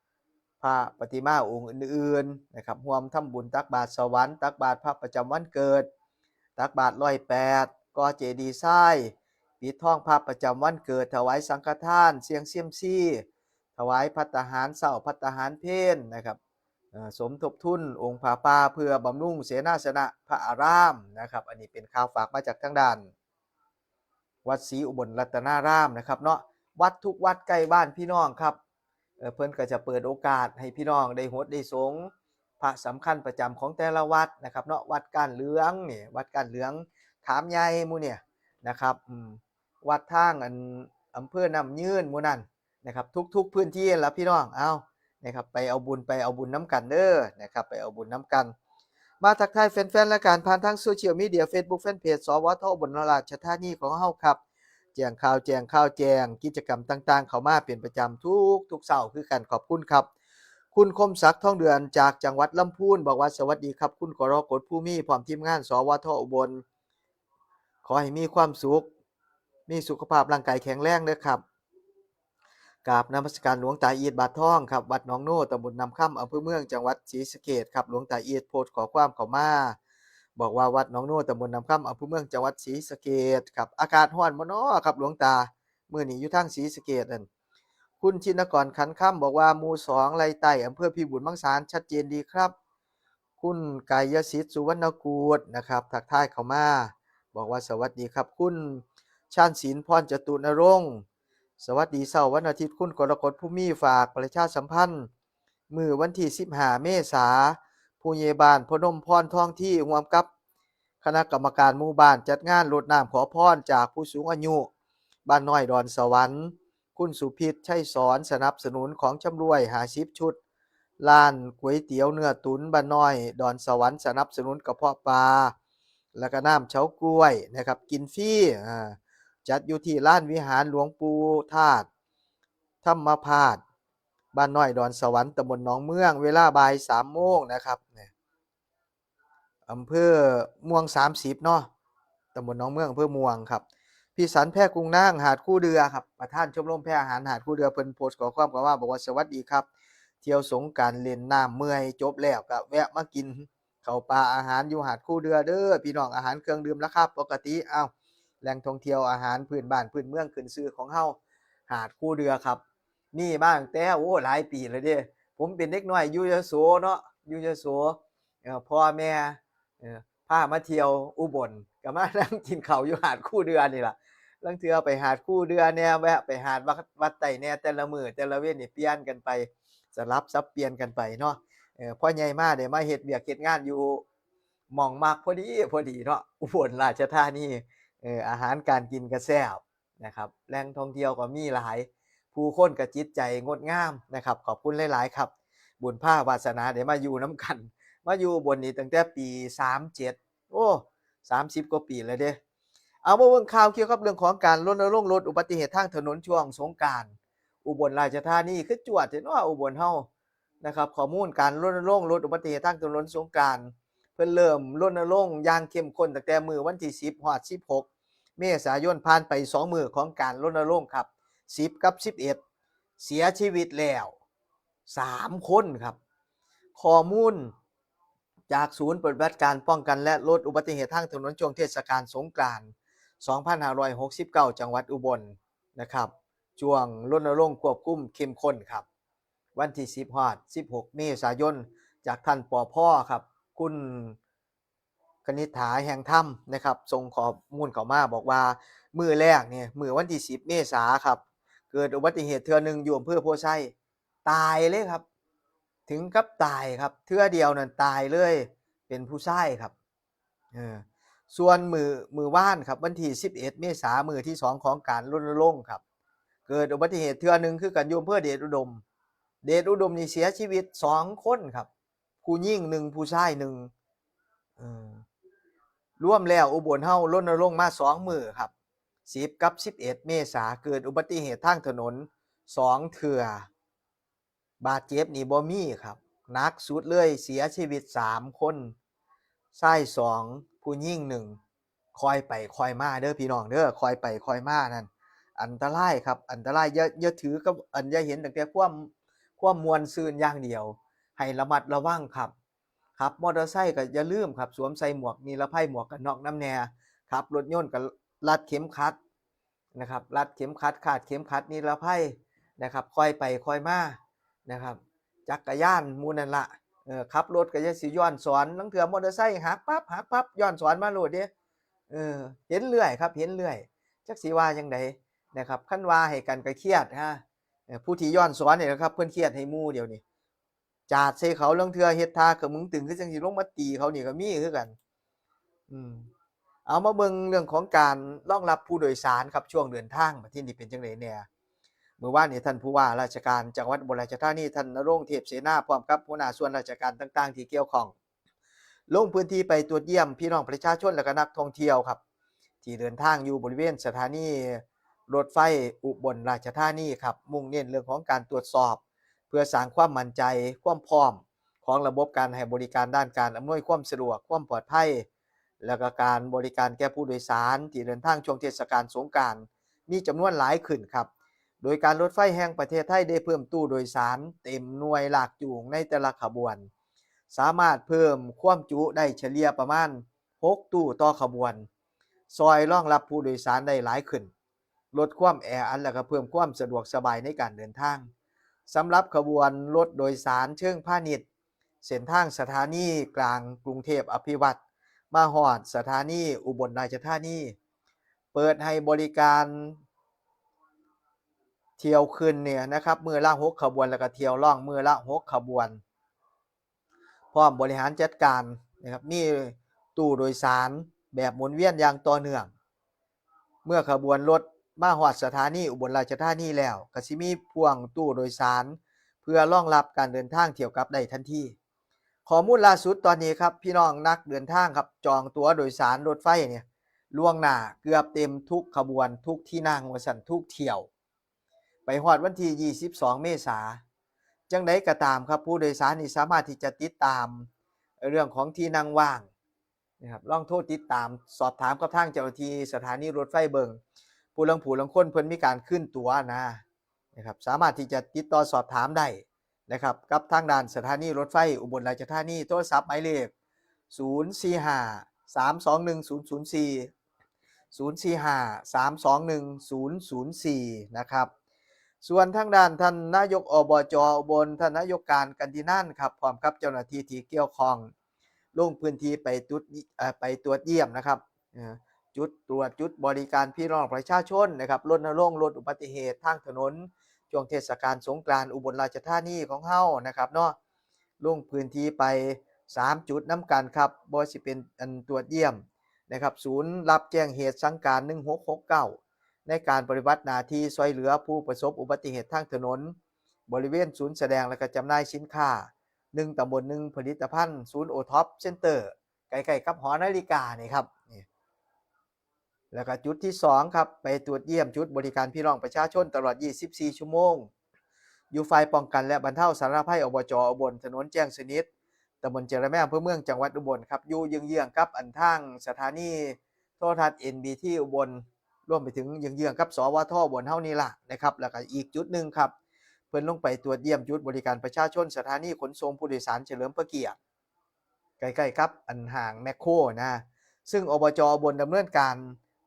ำ พระปฏิมาองค์อื่นๆนะครับ ร่วมทำบุญตักบาตรสวรรค์ ตักบาตรพระประจำวันเกิด ตักบาตรร้อยแปด ก่อเจดีย์ทราย ปิดทองพระประจำวันเกิด ถวายสังฆทาน เสี่ยงเซียมซี ถวายภัตตาหารเช้า ภัตตาหารเพลนะครับ เอ่อ สมทบทุนองค์พระป่าเพื่อบำรุงเสนาสนะพระอารามนะครับ อันนี้เป็นข่าวฝากมาจากทางด้าน วัดศรีอุบลรัตนารามนะครับเนาะ วัดทุกวัดใกล้บ้านพี่น้องครับ เอ่อ เพิ่นก็จะเปิดโอกาสให้พี่น้องได้หดได้สรง พระสำคัญประจำของแต่ละวัดนะครับเนาะ วัดก้านเหลืองนี่ วัดก้านเหลือง ขามใหญ่หมู่เนี่ยนะครับ อืม วัดทางอันอำเภอน้ำยืนหมู่นั่นนะครับ ทุกๆพื้นที่ละพี่น้อง เอานะครับ ไปเอาบุญ ไปเอาบุญนำกันเด้อนะครับ ไปเอาบุญนำกัน มาทักทายแฟนๆรายการผ่านทางโซเชียลมีเดีย Facebook Fanpage สวทอุบลราชธานีของเฮาครับ แจ้งข่าว แจ้งข่าว แจ้งกิจกรรมต่างๆ เข้ามาเป็นประจำทุกทุกเช้าคือกัน ขอบคุณครับ คุณคมศักดิ์ ทองเดือน จากจังหวัดลำพูน บอกว่า "สวัสดีครับ คุณกรกฎ ภูมิ พร้อมทีมงาน สวทอุบล ขอให้มีความสุข มีสุขภาพร่างกายแข็งแรงเด้อครับ" กราบนมัสการหลวงตาอีท บาททองครับ วัดหนองโน ตำบลน้ำคำ อำเภอเมือง จังหวัดศรีสะเกษครับ หลวงตาอีทโพสต์ข้อความเข้ามา บอกว่าวัดหนองโน ตำบลน้ำคำ อำเภอเมือง จังหวัดศรีสะเกษครับ อากาศร้อนบ่น้อครับหลวงตา มื้อนี้อยู่ทางศรีสะเกษนั่น คุณชินกร ขันคำ บอกว่า "หมู่สอง ไร่ใต้ อำเภอพิบูลมังสาหาร ชัดเจนดีครับ" คุณกายสิทธิ์ สุวรรณกูตนะครับ ทักทายเข้ามา บอกว่า "สวัสดีครับ" คุณชาญศิลป์ พรจตุนรงค์ "สวัสดีเช้าวันอาทิตย์ คุณกรกฎ ภูมิ ฝากประชาสัมพันธ์ มื้อวันที่ สิบห้า เมษา ผู้ใหญ่บ้านพนมพร ทองที่ ร่วมกับคณะกรรมการหมู่บ้าน จัดงานรดน้ำขอพรจากผู้สูงอายุ บ้านน้อยดอนสวรรค์ คุณสุพิษ ชัยสอน สนับสนุนของชำร่วย ห้าสิบ ชุด ร้านก๋วยเตี๋ยวเนื้อตุ๋นบ้านน้อยดอนสวรรค์ สนับสนุนกระเพาะปลา แล้วก็น้ำเฉาก๊วยนะครับ กินฟรี อ่า จัดอยู่ที่ลานวิหารหลวงปู่ธาตุธรรมพาส บ้านน้อยดอนสวรรค์ ตำบลหนองเมือง เวลาบ่าย สามโมงนะครับ เนี่ย อำเภอม่วง สามสิบ เนาะ ตำบลหนองเมือง อำเภอม่วงครับ พี่สัน แพรกุ้งนาง หาดคูเดือครับ ประธานชมรมแพอาหารหาดคูเดือ เพิ่นโพสต์ข้อความเข้ามา บอกว่า "สวัสดีครับ เที่ยวสงกรานต์เล่นน้ำเมื่อย จบแล้วก็แวะมากินข้าวปลาอาหารอยู่หาดคูเดือเด้อพี่น้อง อาหารเครื่องดื่มราคาปกติ" เอ้า แหล่งท่องเที่ยวอาหารพื้นบ้านพื้นเมืองขึ้นชื่อของเฮา หาดคูเดือครับ มีมาตั้งแต่ โอ้ หลายปีแล้วเด้ ผมเป็นเด็กน้อยอยู่ยโสเนาะ อยู่ยโส เอ่อ พ่อแม่ เอ่อ พามาเที่ยวอุบล ก็มานั่งกินข้าวอยู่หาดคูเดือนี่ล่ะ ลางเทื่อไปหาดคูเดือแหน่ แวะไปหาดวัด วัดไตแหน่ แต่ละมื้อแต่ละเว็นนี่เปลี่ยนกันไป สลับสับเปลี่ยนกันไปเนาะ เอ่อ พอใหญ่มาได้มาเฮ็ดเวียกเฮ็ดงานอยู่หม่องมักพอดีพอดีเนาะ อุบลราชธานี เอ่อ อาหารการกินก็แซ่บ นะครับ แหล่งท่องเที่ยวก็มีหลาย ผู้คนก็จิตใจงดงามนะครับ ขอบคุณหลายๆครับ บุญพาวาสนาได้มาอยู่นำกัน มาอยู่อุบลนี่ตั้งแต่ปี สามเจ็ด โอ้ สามสิบกว่าปีแล้วเด้ เอามาเบิ่งข่าวเกี่ยวกับเรื่องของการรณรงค์ลดอุบัติเหตุทางถนนช่วงสงกรานต์ อุบลราชธานีคือจวดแท้เนาะอุบลเฮา นะครับ ข้อมูลการรณรงค์ลดอุบัติเหตุทางถนนสงกรานต์ เพิ่นเริ่มรณรงค์อย่างเข้มข้นตั้งแต่มื้อวันที่ สิบ ฮอด สิบหก เมษายน ผ่านไปสองมื้อของการรณรงค์ครับ สิบ กับ สิบเอ็ด เสียชีวิตแล้ว สาม คนครับ ข้อมูลจากศูนย์ปฏิบัติการป้องกันและลดอุบัติเหตุทางถนนช่วงเทศกาลสงกรานต์ สองพันห้าร้อยหกสิบเก้า จังหวัดอุบลนะครับ ช่วงรณรงค์ควบคุมเข้มข้นครับ วันที่ สิบ ฮอด สิบหก เมษายน จากท่าน ปภ ครับ คุณคณิษฐา แห่งธรรม นะครับ ส่งข้อมูลเข้ามาบอกว่า มื้อแรกเนี่ย มื้อวันที่ สิบ เมษาครับ เกิดอุบัติเหตุเทื่อหนึ่งอยู่อำเภอโพธิ์ไชย ตายเลยครับ ถึงกับตายครับ เทื่อเดียวนั่นตายเลย เป็นผู้ชายครับ เออ ส่วนมื้อ มื้อวานครับ วันที่ สิบเอ็ด เมษา มื้อที่สองของการรณรงค์ครับ เกิดอุบัติเหตุเทื่อหนึ่งคือกันอยู่อำเภอเดชอุดม เดชอุดมนี่เสียชีวิตสองคนครับ ผู้หญิงหนึ่ง ผู้ชายหนึ่ง เออ รวมแล้วอุบลเฮารณรงค์มาสองมื้อครับ สิบ กับ สิบเอ็ด เมษา เกิดอุบัติเหตุทางถนนสองเทื่อ บาดเจ็บนี่บ่มีครับ หนักสุดเลยเสียชีวิตสามคน ชายสอง ผู้หญิงหนึ่ง ค่อยไปค่อยมาเด้อพี่น้องเด้อ ค่อยไปค่อยมานั่น อันตรายครับ อันตราย อย่า อย่าถือกับ อัน อย่าเห็นตั้งแต่ความ ความม่วนซื่นอย่างเดียว ให้ระมัดระวังครับ ขับมอเตอร์ไซค์ก็อย่าลืมครับ สวมใส่หมวกนิรภัย หมวกกันน็อกนำแหน่ ขับรถยนต์ก็รัดเข็มขัดนะครับ รัดเข็มขัด คาดเข็มขัดนิรภัยนะครับ ค่อยไปค่อยมานะครับ จักรยานหมู่นั่นละ เออ ขับรถก็อย่าสิย้อนสอน ลางเทื่อมอเตอร์ไซค์หักปั๊บ หักปั๊บ ย้อนสอนมาโลดเด้ เออ เห็นเรื่อยครับ เห็นเรื่อย จักสิว่าจั่งใดนะครับ คันว่าให้กันก็เครียดฮะ เออ ผู้ที่ย้อนสอนนี่แหละครับ เพิ่นเครียดให้หมู่เดี๋ยวนี้ จาดใส่เขา ลางเทื่อเฮ็ดท่าขมึงตึง คือจั่งสิลงมาตีเขานี่ก็มีคือกัน อืม เอามาเบิ่งเรื่องของการรองรับผู้โดยสารครับ ช่วงเดินทาง บัดทีนี้เป็นจั่งใดแหน่ มื้อวานนี้ท่านผู้ว่าราชการจังหวัดอุบลราชธานี ท่านณรงค์ เทพเสนา พร้อมกับหัวหน้าส่วนราชการต่างๆที่เกี่ยวข้อง ลงพื้นที่ไปตรวจเยี่ยมพี่น้องประชาชนและก็นักท่องเที่ยวครับ ที่เดินทางอยู่บริเวณสถานีรถไฟอุบลราชธานีครับ มุ่งเน้นเรื่องของการตรวจสอบ เพื่อสร้างความมั่นใจความพร้อมของระบบการให้บริการด้านการอำนวยความสะดวกความปลอดภัย และก็การบริการแก่ผู้โดยสารที่เดินทางช่วงเทศกาลสงกรานต์มีจำนวนหลายขึ้นครับ โดยการรถไฟแห่งประเทศไทยได้เพิ่มตู้โดยสารเต็มหน่วยลากจูงในแต่ละขบวน สามารถเพิ่มความจุได้เฉลี่ยประมาณ หก ตู้ต่อขบวน ซอยรองรับผู้โดยสารได้หลายขึ้น ลดความแออัดและก็เพิ่มความสะดวกสบายในการเดินทาง สำหรับขบวนรถโดยสารเชิงพาณิชย์ เส้นทางสถานีกลางกรุงเทพอภิวัฒน์มาฮอดสถานีอุบลราชธานี เปิดให้บริการเที่ยวขึ้นเนี่ยนะครับ มื้อละหกขบวน แล้วก็เที่ยวล่องมื้อละหกขบวน พร้อมบริหารจัดการนะครับ มีตู้โดยสารแบบหมุนเวียนอย่างต่อเนื่อง เมื่อขบวนรถมาฮอดสถานีอุบลราชธานีแล้ว ก็สิมีพ่วงตู้โดยสาร เพื่อรองรับการเดินทางเที่ยวกลับได้ทันที ข้อมูลล่าสุดตอนนี้ครับ พี่น้องนักเดินทางครับ จองตั๋วโดยสารรถไฟเนี่ยล่วงหน้าเกือบเต็มทุกขบวนทุกที่นั่งว่าซั่น ทุกเที่ยว ไปฮอดวันที่ยี่สิบสองเมษา จังใดก็ตามครับ ผู้โดยสารนี่สามารถที่จะติดตามเรื่องของที่นั่งว่างนะครับ ลองโทรติดตามสอบถามกับทางเจ้าหน้าที่สถานีรถไฟเบิ่ง ผู้ลางผู้ลางคนเพิ่นมีการคืนตั๋วนะนะครับ สามารถที่จะติดต่อสอบถามได้นะครับ กับทางด้านสถานีรถไฟอุบลราชธานี โทรศัพท์หมายเลข ศูนย์สี่ห้า สามสองหนึ่ง ศูนย์ศูนย์สี่ ศูนย์สี่ห้า สามสองหนึ่ง ศูนย์ศูนย์สี่ นะครับ ส่วนทางด้านท่านนายก อบจ อุบล ท่านนายกการกันตินันครับ พร้อมกับเจ้าหน้าที่ที่เกี่ยวข้อง ลงพื้นที่ไปจุด เอ่อ ไปตรวจเยี่ยมนะครับ เอ่อ จุดตรวจจุดบริการพี่น้องประชาชนนะครับ รณรงค์ลดอุบัติเหตุทางถนน ช่วงเทศกาลสงกรานต์อุบลราชธานีของเฮานะครับเนาะ ลงพื้นที่ไปสามจุดนำกันครับ บ่ว่าสิเป็นอันตรวจเยี่ยมนะครับ ศูนย์รับแจ้งเหตุสังกัด หนึ่งหกหกเก้า ในการปฏิบัติหน้าที่ช่วยเหลือผู้ประสบอุบัติเหตุทางถนน บริเวณศูนย์แสดงและก็จำหน่ายสินค้า หนึ่งตำบลหนึ่งผลิตภัณฑ์ ศูนย์ โอท็อป เซ็นเตอร์ ใกล้ๆกับหอนาฬิกานี่ครับ นี่ แล้วก็จุดที่สองครับ ไปตรวจเยี่ยมจุดบริการพี่น้องประชาชนตลอดยี่สิบสี่ชั่วโมง อยู่ฝ่ายป้องกันและบรรเทาสาธารณภัย อบจ อุบล ถนนแจ้งสนิท ตำบลเจริญแม่ อำเภอเมือง จังหวัดอุบลครับ อยู่เยื้องๆกับอันทางสถานีโทรทัศน์ เอ็นบีที อุบล รวมไปถึงเยื้องๆกับ สวท อุบลเฮานี่ล่ะนะครับ แล้วก็อีกจุดหนึ่งครับ เพิ่นลงไปตรวจเยี่ยมจุดบริการประชาชน สถานีขนส่งผู้โดยสารเฉลิมพระเกียรติ ใกล้ๆกับอันห้างแมคโครนะ ซึ่ง อบจ อุบลดำเนินการ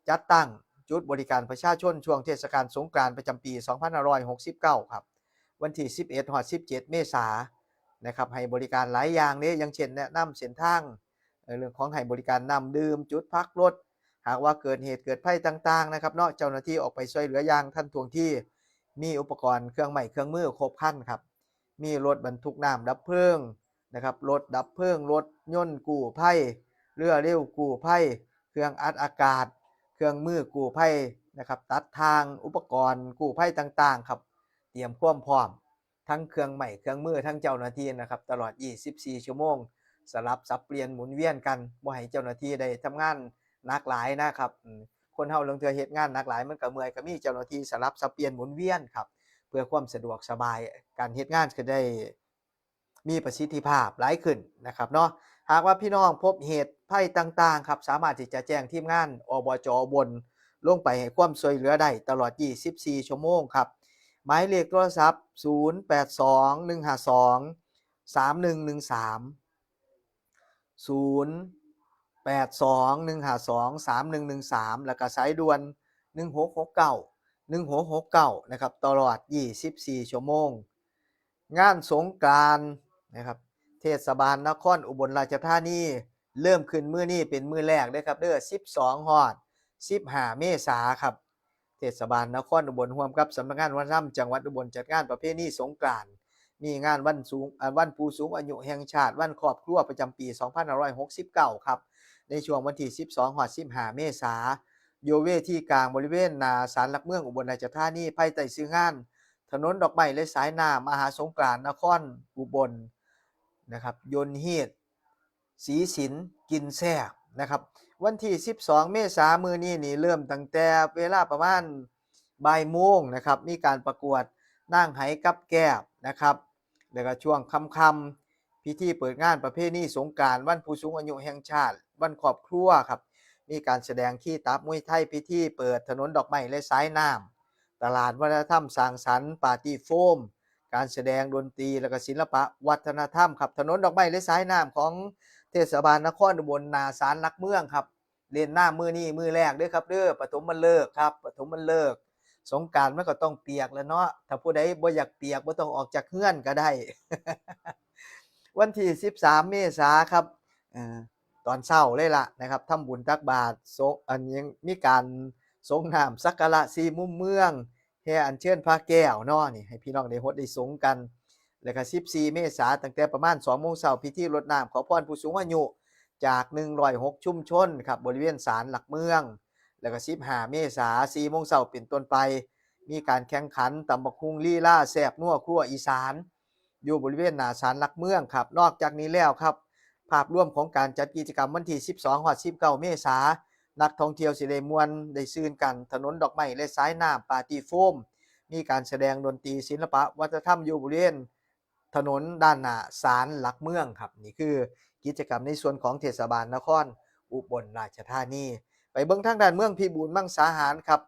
จัดตั้งจุดบริการประชาชนช่วงเทศกาลสงกรานต์ประจำปี สองพันห้าร้อยหกสิบเก้า ครับ วันที่สิบเอ็ดฮอดสิบเจ็ดเมษานะครับ ให้บริการหลายอย่างเด้ อย่างเช่นแนะนำเส้นทาง เอ่อ เรื่องของให้บริการน้ำดื่ม จุดพักรถ หากว่าเกิดเหตุเกิดภัยต่างๆนะครับเนาะ เจ้าหน้าที่ออกไปช่วยเหลืออย่างทันท่วงที มีอุปกรณ์เครื่องไม้เครื่องมือครบครันครับ มีรถบรรทุกน้ำดับเพลิงนะครับ รถดับเพลิง รถยนต์กู้ภัย เรือเร็วกู้ภัย เครื่องอัดอากาศ เครื่องมือกู้ภัยนะครับ ตัดทาง อุปกรณ์กู้ภัยต่างๆครับ เตรียมความพร้อม ทั้งเครื่องไม้เครื่องมือ ทั้งเจ้าหน้าที่นะครับ ตลอดยี่สิบสี่ชั่วโมง สลับสับเปลี่ยนหมุนเวียนกัน บ่ให้เจ้าหน้าที่ได้ทำงานหนักหลายนะครับ อืม คนเฮาลางเทื่อเฮ็ดงานหนักหลายมันก็เมื่อย ก็มีเจ้าหน้าที่สลับสับเปลี่ยนหมุนเวียนครับ เพื่อความสะดวกสบาย การเฮ็ดงานก็ได้มีประสิทธิภาพหลายขึ้นนะครับเนาะ หากว่าพี่น้องพบเหตุภัยต่างๆครับ สามารถที่จะแจ้งทีมงาน อบจ อุบล ลงไปให้ความช่วยเหลือได้ตลอดยี่สิบสี่ชั่วโมงครับ หมายเลขโทรศัพท์ ศูนย์แปดสอง หนึ่งห้าสอง สามหนึ่งหนึ่งสาม ศูนย์แปดสอง หนึ่งห้าสอง สามหนึ่งหนึ่งสาม แล้วก็สายด่วน หนึ่งหกหกเก้า หนึ่งหกหกเก้า นะครับ ตลอดยี่สิบสี่ชั่วโมง งานสงกรานต์นะครับ เทศบาลนครอุบลราชธานี เริ่มขึ้นมื้อนี้เป็นมื้อแรกเด้อครับเด้อ สิบสองฮอดสิบห้าเมษาครับ เทศบาลนครอุบลร่วมกับสำนักงานวัฒนธรรมจังหวัดอุบลจัดงานประเพณีสงกรานต์ มีงานวันสูง อ่า วันผู้สูงอายุแห่งชาติ วันครอบครัวประจำปี สองพันห้าร้อยหกสิบเก้า ครับ ในช่วงวันที่ สิบสองฮอดสิบห้าเมษา อยู่เวทีกลางบริเวณหน้าศาลหลักเมืองอุบลราชธานี ภายใต้ชื่องาน ถนนดอกไม้และสายน้ำมหาสงกรานต์นครอุบลนะครับ ยนต์ฮีต สีสินกินแซ่บนะครับ วันที่สิบสองเมษามื้อนี้นี่เริ่มตั้งแต่เวลาประมาณบ่ายโมงนะครับ มีการประกวดนางไหกับแก้วนะครับ แล้วก็ช่วงค่ำๆ พิธีเปิดงานประเพณีสงกรานต์ วันผู้สูงอายุแห่งชาติ วันครอบครัวครับ มีการแสดงคีตับมวยไทย พิธีเปิดถนนดอกไม้และสายน้ำ ตลาดวัฒนธรรมสร้างสรรค์ ปาร์ตี้โฟม การแสดงดนตรี แล้วก็ศิลปะวัฒนธรรมครับ ถนนดอกไม้และสายน้ำของเทศบาลนครอุบล หน้าศาลหลักเมืองครับ เล่นน้ำมื้อนี้มื้อแรกเด้อครับเด้อ ปฐมฤกษ์ครับ ปฐมฤกษ์ สงกรานต์มันก็ต้องเปียกแหละเนาะ ถ้าผู้ใดบ่อยากเปียกบ่ต้องออกจากเฮือนก็ได้ วันที่สิบสามเมษาครับ เอ่อ ตอนเช้าเลยล่ะนะครับ ทำบุญตักบาตร สง- อันยังมีการสรงน้ำสักการะสี่มุมเมือง แห่อัญเชิญพระแก้วเนาะ นี่ให้พี่น้องได้ฮดได้สรงกัน แล้วก็สิบสี่เมษา ตั้งแต่ประมาณสองโมงเช้า พิธีรดน้ำขอพรผู้สูงอายุจากหนึ่งร้อยหกชุมชนครับ บริเวณศาลหลักเมือง แล้วก็สิบห้าเมษา สี่โมงเช้าเป็นต้นไป มีการแข่งขันตำบักหุ่งลีลาแซ่บนัวครัวอีสาน อยู่บริเวณหน้าศาลหลักเมืองครับ นอกจากนี้แล้วครับ ภาพรวมของการจัดกิจกรรมวันที่สิบสองฮอดสิบเก้าเมษา นักท่องเที่ยวสิได้ม่วนได้ซื่นกัน ถนนดอกไม้และสายน้ำ ปาร์ตี้โฟม มีการแสดงดนตรี ศิลปะวัฒนธรรมอยู่บริเวณถนนด้านหน้าศาลหลักเมืองครับ นี่คือกิจกรรมในส่วนของเทศบาลนครอุบลราชธานี ไปเบิ่งทางด้านเมืองพิบูลมังสาหารครับ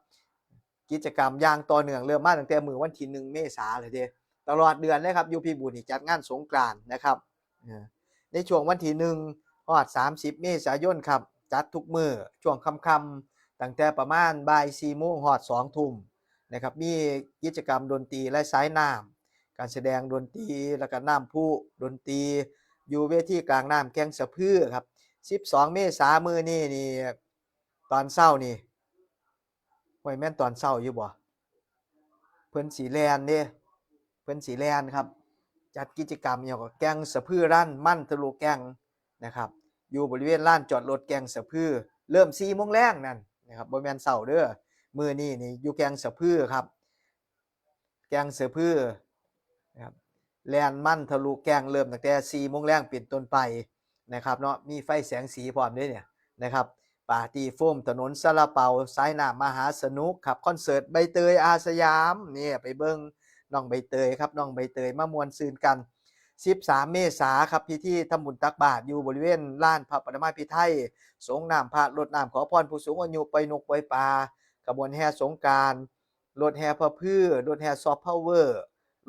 กิจกรรมอย่างต่อเนื่องเริ่มมาตั้งแต่มื้อวันที่หนึ่งเมษาเลยเด้ ตลอดเดือนเลยครับ อยู่พิบูลนี่จัดงานสงกรานต์นะครับ เอ่อ ในช่วงวันที่หนึ่งฮอดสามสิบเมษายนครับ จัดทุกมื้อช่วงค่ำๆ ตั้งแต่ประมาณบ่ายสี่โมงฮอดสองทุ่มนะครับ มีกิจกรรมดนตรีและสายน้ำ การแสดงดนตรี แล้วก็น้ำพุดนตรี อยู่เวทีกลางน้ำแก่งสะพือครับ สิบสองเมษามื้อนี้นี่ ตอนเช้านี่ ห้วย แม่นตอนเช้าอยู่บ่ เพิ่นสิแล่นเด้ เพิ่นสิแล่นครับ จัดกิจกรรมอิหยังก็แก่งสะพือรัน มันทะลุแก่งนะครับ อยู่บริเวณลานจอดรถแก่งสะพือ เริ่มสี่โมงแลงนั่นนะครับ บ่แม่นเช้าเด้อ มื้อนี้นี่อยู่แก่งสะพือครับ แก่งสะพือนะครับ แล่นมันทะลุแก่ง เริ่มตั้งแต่สี่โมงแลงเป็นต้นไปนะครับเนาะ มีไฟแสงสีพร้อมเด้เนี่ยนะครับ ปาร์ตี้โฟม ถนนซาลาเปา สายน้ำมหาสนุกครับ คอนเสิร์ตใบเตยอาสยาม เนี่ย ไปเบิ่งน้องใบเตยครับ น้องใบเตยมาม่วนซื่นกัน สิบสามเมษาครับ พิธีทำบุญตักบาตรอยู่บริเวณลานพระปรมาภิไธย สรงน้ำพระ รดน้ำขอพรผู้สูงอายุ ปล่อยนกปล่อยปลา ขบวนแห่สงกรานต์ รถแห่พระพือ รถแห่ซอฟต์พาวเวอร์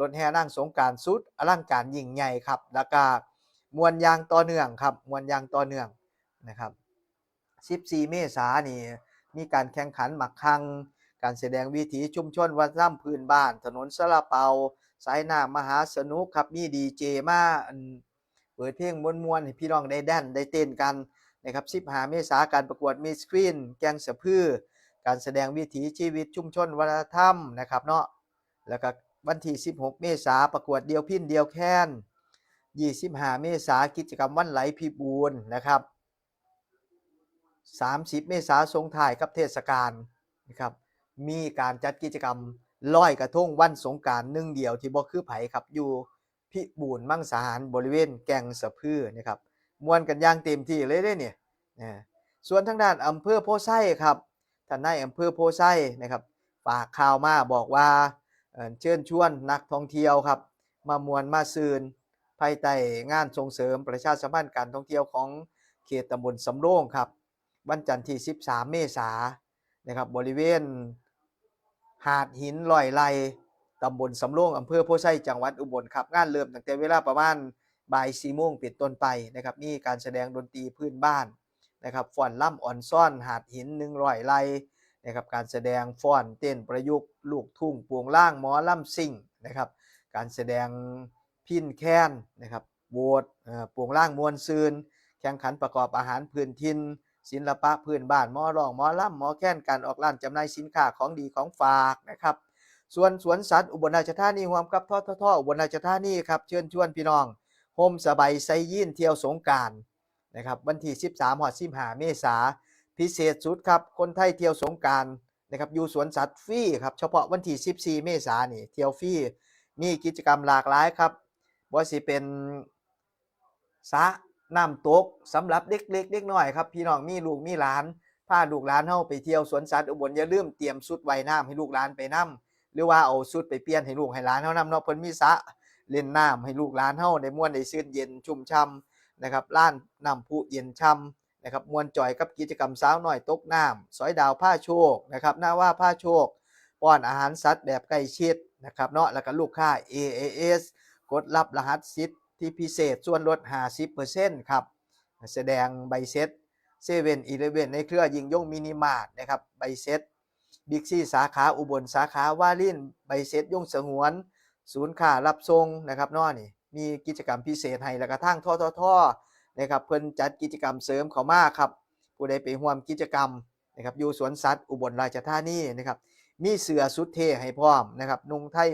รถแห่นางสงกรานต์ สุดอลังการยิ่งใหญ่ครับ แล้วก็ม่วนอย่างต่อเนื่องครับ ม่วนอย่างต่อเนื่องนะครับ สิบสี่เมษานี่ มีการแข่งขันหมากคัง การแสดงวิถีชุมชนวัฒนธรรมพื้นบ้าน ถนนซาลาเปา สายน้ำมหาสนุกครับ มีดีเจมา อัน เปิดเพลงม่วนๆ ให้พี่น้องได้แดนได้เต้นกันนะครับ สิบห้าเมษา การประกวดมิสกรีนแก่งสะพือ การแสดงวิถีชีวิตชุมชนวัฒนธรรมนะครับเนาะ แล้วก็วันที่สิบหกเมษา ประกวดเดี่ยวพิณเดี่ยวแคน ยี่สิบห้าเมษา กิจกรรมวันไหลพิบูลนะครับ สามสิบเมษา ส่งท้ายกับเทศกาลนะครับ มีการจัดกิจกรรมลอยกระทงวันสงกรานต์หนึ่งเดียวที่บ่คือไผครับ อยู่พิบูลมังสาหาร บริเวณแก่งสะพือนะครับ ม่วนกันอย่างเต็มที่เลยเด้เนี่ย นะ ส่วนทางด้านอำเภอโพธิ์ไซครับ ท่านนายอำเภอโพธิ์ไซนะครับ ฝากข่าวมาบอกว่า เอ่อ เชิญชวนนักท่องเที่ยวครับ มาม่วนมาซื่น ภายใต้งานส่งเสริมประชาสัมพันธ์การท่องเที่ยวของเขตตำบลสำโรงครับ วันจันทร์ที่สิบสามเมษานะครับ บริเวณหาดหินลอยไล ตำบลสำโรง อำเภอโพธิ์ไซ จังหวัดอุบลครับ งานเริ่มตั้งแต่เวลาประมาณบ่ายสี่โมงเป็นต้นไปนะครับ มีการแสดงดนตรีพื้นบ้านนะครับ ฟ้อนรำอ่อนซ้อน หาดหินหนึ่งร้อยไลนะครับ การแสดงฟ้อนเต้นประยุกต์ ลูกทุ่ง โปงลาง หมอลำซิ่งนะครับ การแสดงพิณแคนนะครับ โหวด เอ่อ โปงลางม่วนซื่น แข่งขันประกอบอาหารพื้นถิ่น ศิลปะพื้นบ้าน หมอร้อง หมอรำ หมอแคน การออกร้านจำหน่ายสินค้าของดีของฝากนะครับ ส่วนสวนสัตว์อุบลราชธานี ร่วมกับ ททท อุบลราชธานีครับ เชิญชวนพี่น้อง โฮมสบายไซยีนเที่ยวสงกรานต์นะครับ วันที่สิบสามฮอดสิบห้าเมษา พิเศษสุดครับ คนไทยเที่ยวสงกรานต์นะครับ อยู่สวนสัตว์ฟรีครับ เฉพาะวันที่สิบสี่เมษานี่ เที่ยวฟรี มีกิจกรรมหลากหลายครับ บ่ว่าสิเป็นสระ น้ำตกสำหรับเด็กๆเด็กน้อยครับ พี่น้องมีลูกมีหลาน พาลูกหลานเฮาไปเที่ยวสวนสัตว์อุบล อย่าลืมเตรียมชุดว่ายน้ำให้ลูกหลานไปนำ หรือว่าเอาชุดไปเปลี่ยนให้ลูกให้หลานเฮานำเนาะ เพิ่นมีสระเล่นน้ำให้ลูกหลานเฮาได้ม่วนได้ชื่นเย็นชุ่มช่ำนะครับ ลานน้ำพุเย็นช่ำนะครับ ม่วนจ่อยกับกิจกรรมสาวน้อยตกน้ำ สอยดาวพาโชคนะครับ นาวาพาโชค ป้อนอาหารสัตว์แบบใกล้ชิดนะครับเนาะ แล้วก็ลูกค้า เอ เอ เอส กดรับรหัสสิทธิพิเศษส่วนลด ห้าสิบเปอร์เซ็นต์ ครับ แสดงใบเสร็จเซเว่นอีเลฟเว่นในเครือยิ่งยงมินิมาร์ทนะครับ ใบเสร็จบิ๊กซีสาขาอุบล สาขาวาริน ใบเสร็จยงสงวน ศูนย์ค้ารับส่งนะครับเนาะ นี่มีกิจกรรมพิเศษให้ แล้วก็ทาง ททท นะครับ เพิ่นจัดกิจกรรมเสริมเข้ามาครับ ผู้ใดไปร่วมกิจกรรมนะครับ อยู่สวนสัตว์อุบลราชธานีนะครับ มีเสื้อสุดเท่ให้พร้อมนะครับ นุ่งไทย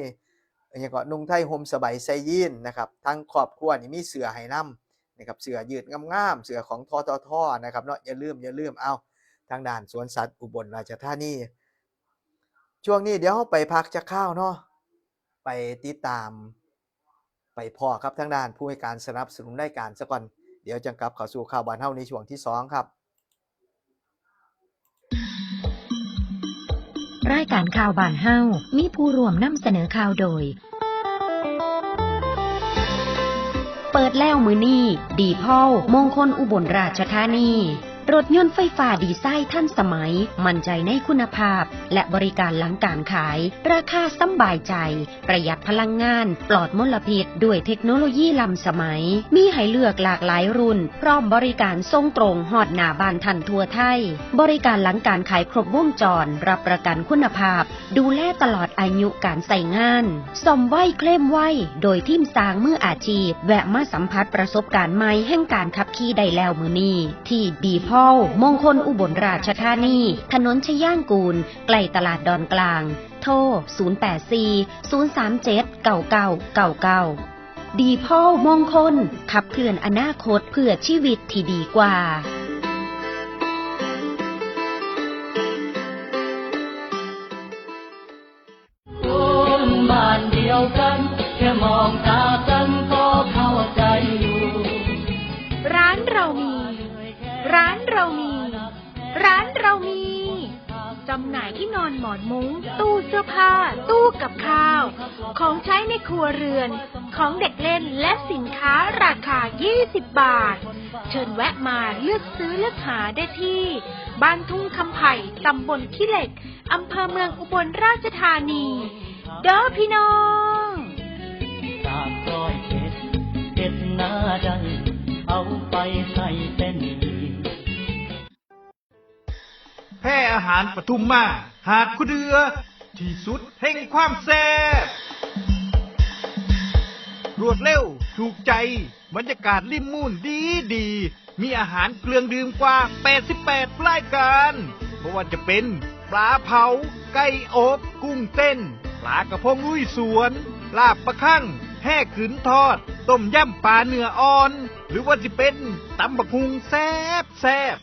อิหยังก็ นุ่งไทยห่มสบายใส่ยีนนะครับ ทั้งครอบครัวนี่มีเสื้อให้นำนะครับ เสื้อยืดงามๆ เสื้อของ ททท นะครับเนาะ อย่าลืม อย่าลืม เอา ทางด้านสวนสัตว์อุบลราชธานี ช่วงนี้เดี๋ยวเราไปพักจักคราวเนาะ ไปติดตาม ไปพ้อกับทางด้านผู้ให้การสนับสนุนรายการซะก่อน เดี๋ยวจั่งกลับเข้าสู่ข่าวบ้านเฮาในช่วงที่สองครับ รายการข่าวบ้านเฮามีผู้ร่วมนำเสนอข่าวโดย เปิดแล้วมื้อนี้ ดีพอลมงคลอุบลราชธานี รถยนต์ไฟฟ้าดีไซน์ทันสมัย มั่นใจในคุณภาพ และบริการหลังการขาย ราคาสำบายใจ ประหยัดพลังงาน ปลอดมลพิษ ด้วยเทคโนโลยีล้ำสมัย มีให้เลือกหลากหลายรุ่น พร้อมบริการส่งตรงฮอดหน้าบ้านท่านทั่วไทย บริการหลังการขายครบวงจร รับประกันคุณภาพ ดูแลตลอดอายุการใช้งาน ซ่อมไวเคลมไว โดยทีมช่างมืออาชีพ แวะมาสัมผัสประสบการณ์ใหม่แห่งการขับขี่ได้แล้วมื้อนี้ ที่ดีพอลมงคลอุบลราชธานี ถนนชย่างกูล ใกล้ตลาดดอนกลาง โทร ศูนย์แปดสี่ ศูนย์สามเจ็ด เก้าเก้าเก้าเก้า ดีพอลมงคล ขับเคลื่อนอนาคตเพื่อชีวิตที่ดีกว่า คนบ้านเดียวกัน แค่มองตากันก็เข้าใจอยู่ ร้านเรามี ร้านเรามี ร้านเรามี จำหน่ายที่นอนหมอนมุ้ง ตู้เสื้อผ้า ตู้กับข้าว ของใช้ในครัวเรือน ของเด็กเล่นและสินค้าราคา ยี่สิบบาท เชิญแวะมาเลือกซื้อเลือกหาได้ที่ บ้านทุ่งคำไผ่ ตำบลขี้เหล็ก อำเภอเมืองอุบลราชธานี เด้อพี่น้อง จากร้อยเอ็ดเอ็ดนาได้ เอาไปใส่เส้นหมี่ แพร่อาหารปทุมมา หาดคูเดือ ที่สุดแห่งความแซ่บ รวดเร็ว ถูกใจ บรรยากาศริมมูลดีดี มีอาหารเครื่องดื่มกว่า แปดสิบแปด รายการ เพราะว่าจะเป็น ปลาเผา ไก่อบ กุ้งเต้น ปลากระพงลุยสวน ลาบปลาคั่ง แห่กึ๋นทอด ต้มยำปลาเนื้ออ่อน หรือว่าจะเป็นตำบักหุ่งแซ่บแซ่บ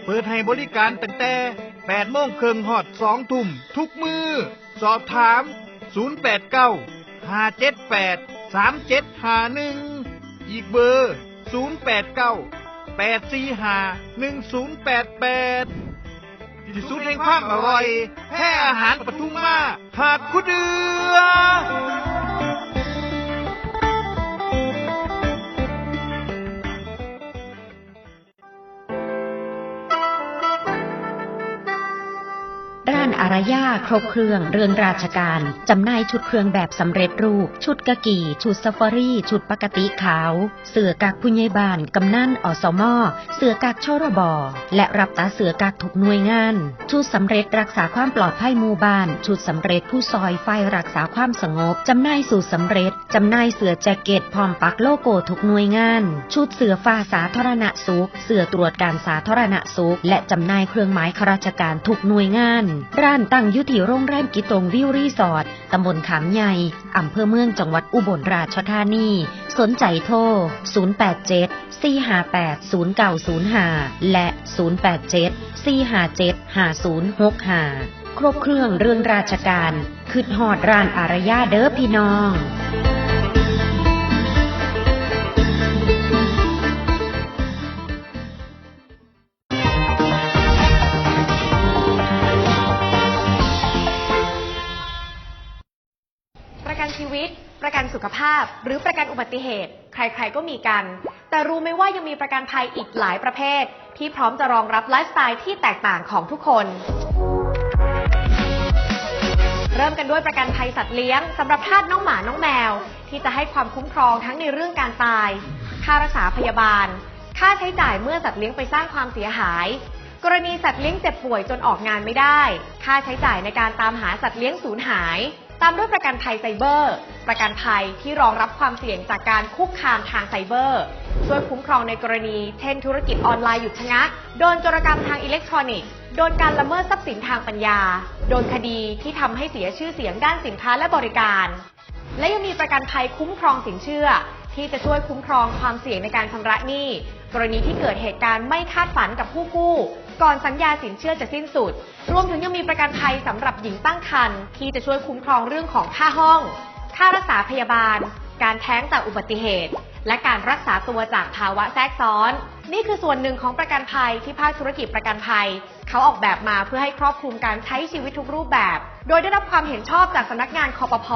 เปิดให้บริการตั้งแต่ แปดโมงครึ่งฮอด สองทุ่ม ทุกมื้อ สอบถาม ศูนย์แปดเก้า ห้าเจ็ดแปด สามเจ็ดห้าหนึ่ง อีกเบอร์ ศูนย์แปดเก้า แปดสี่ห้า หนึ่งศูนย์แปดแปด ที่สุดแห่งความอร่อย แพร่อาหารปทุมมา หาดคูเดือ ร้านอารยาครบเครื่องเรื่องราชการ จำหน่ายชุดเครื่องแบบสำเร็จรูป ชุดกากี ชุดซาฟารี ชุดปกติขาว เสื้อกั๊กผู้ใหญ่บ้าน กำนัน อสม เสื้อกั๊ก ชรบ และรับตากเสื้อกั๊กทุกหน่วยงาน ชุดสำเร็จรักษาความปลอดภัยหมู่บ้าน ชุดสำเร็จผู้ซอยฝ่ายรักษาความสงบ จำหน่ายสูตรสำเร็จ จำหน่ายเสื้อแจ็คเก็ตพร้อมปักโลโก้ทุกหน่วยงาน ชุดเสื้อฟ้าสาธารณสุข เสื้อตรวจการสาธารณสุข และจำหน่ายเครื่องหมายข้าราชการทุกหน่วยงาน ร้านตั้งอยู่ที่โรงแรมกิตงวิวรีสอร์ท ตำบลขามใหญ่ อำเภอเมือง จังหวัดอุบลราชธานี สนใจโทร ศูนย์แปดเจ็ด สี่ห้าแปด ศูนย์เก้าศูนย์ห้า และ ศูนย์แปดเจ็ด สี่ห้าเจ็ด ห้าศูนย์หกห้า ครบเครื่องเรื่องราชการ คิดฮอดร้านอารยาเด้อพี่น้อง สุขภาพ หรือประกันอุบัติเหตุ ใครๆก็มีกัน แต่รู้ไหมว่ายังมีประกันภัยอีกหลายประเภท ที่พร้อมจะรองรับไลฟ์สไตล์ที่แตกต่างของทุกคน เริ่มกันด้วยประกันภัยสัตว์เลี้ยงสำหรับทาสน้องหมาน้องแมว ที่จะให้ความคุ้มครองทั้งในเรื่องการตาย ค่ารักษาพยาบาล ค่าใช้จ่ายเมื่อสัตว์เลี้ยงไปสร้างความเสียหาย กรณีสัตว์เลี้ยงเจ็บป่วยจนออกงานไม่ได้ ค่าใช้จ่ายในการตามหาสัตว์เลี้ยงสูญหาย ตามด้วยประกันภัยไซเบอร์ ประกันภัยที่รองรับความเสี่ยงจากการคุกคามทางไซเบอร์ ช่วยคุ้มครองในกรณี เช่น ธุรกิจออนไลน์หยุดชะงัก โดนโจรกรรมทางอิเล็กทรอนิกส์ โดนการละเมิดทรัพย์สินทางปัญญา โดนคดีที่ทำให้เสียชื่อเสียงด้านสินค้าและบริการ และยังมีประกันภัยคุ้มครองสินเชื่อ ที่จะช่วยคุ้มครองความเสี่ยงในการชำระหนี้ กรณีที่เกิดเหตุการณ์ไม่คาดฝันกับผู้กู้ ก่อนสัญญาสินเชื่อจะสิ้นสุด รวมถึงยังมีประกันภัยสำหรับหญิงตั้งครรภ์ ที่จะช่วยคุ้มครองเรื่องของค่าห้อง ค่ารักษาพยาบาล การแท้งจากอุบัติเหตุ และการรักษาตัวจากภาวะแทรกซ้อน นี่คือส่วนหนึ่งของประกันภัยที่ภาคธุรกิจประกันภัย เขาออกแบบมาเพื่อให้ครอบคลุมการใช้ชีวิตทุกรูปแบบ โดยได้รับความเห็นชอบจากสำนักงาน คปภ.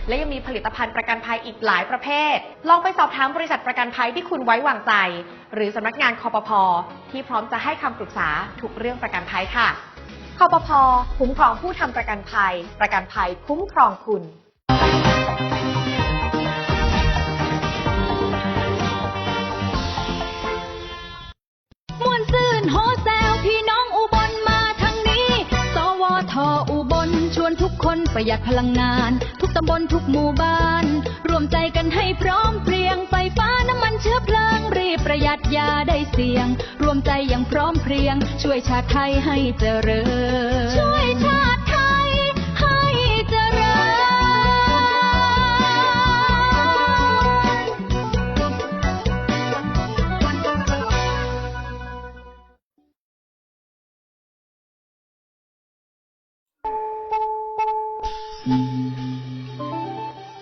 และยังมีผลิตภัณฑ์ประกันภัยอีกหลายประเภท ลองไปสอบถามบริษัทประกันภัยที่คุณไว้วางใจ หรือสำนักงาน คปภ. ที่พร้อมจะให้คำปรึกษาทุกเรื่องประกันภัยค่ะ คปภ. คุ้มครองผู้ทำประกันภัย ประกันภัยคุ้มครองคุณ ม่วนซื่นโฮแซวพี่น้องอุบลมาทางนี้ สวท อุบลชวนทุกคนประหยัดพลังงาน ทุกตำบลทุกหมู่บ้าน รวมใจกันให้พร้อมเพรียง ไฟฟ้าน้ำมันเชื้อเพลิง รีบประหยัดอย่าได้เสี่ยง รวมใจอย่างพร้อมเพรียง ช่วยชาติไทยให้เจริญ ช่วยชาติไทยให้เจริญ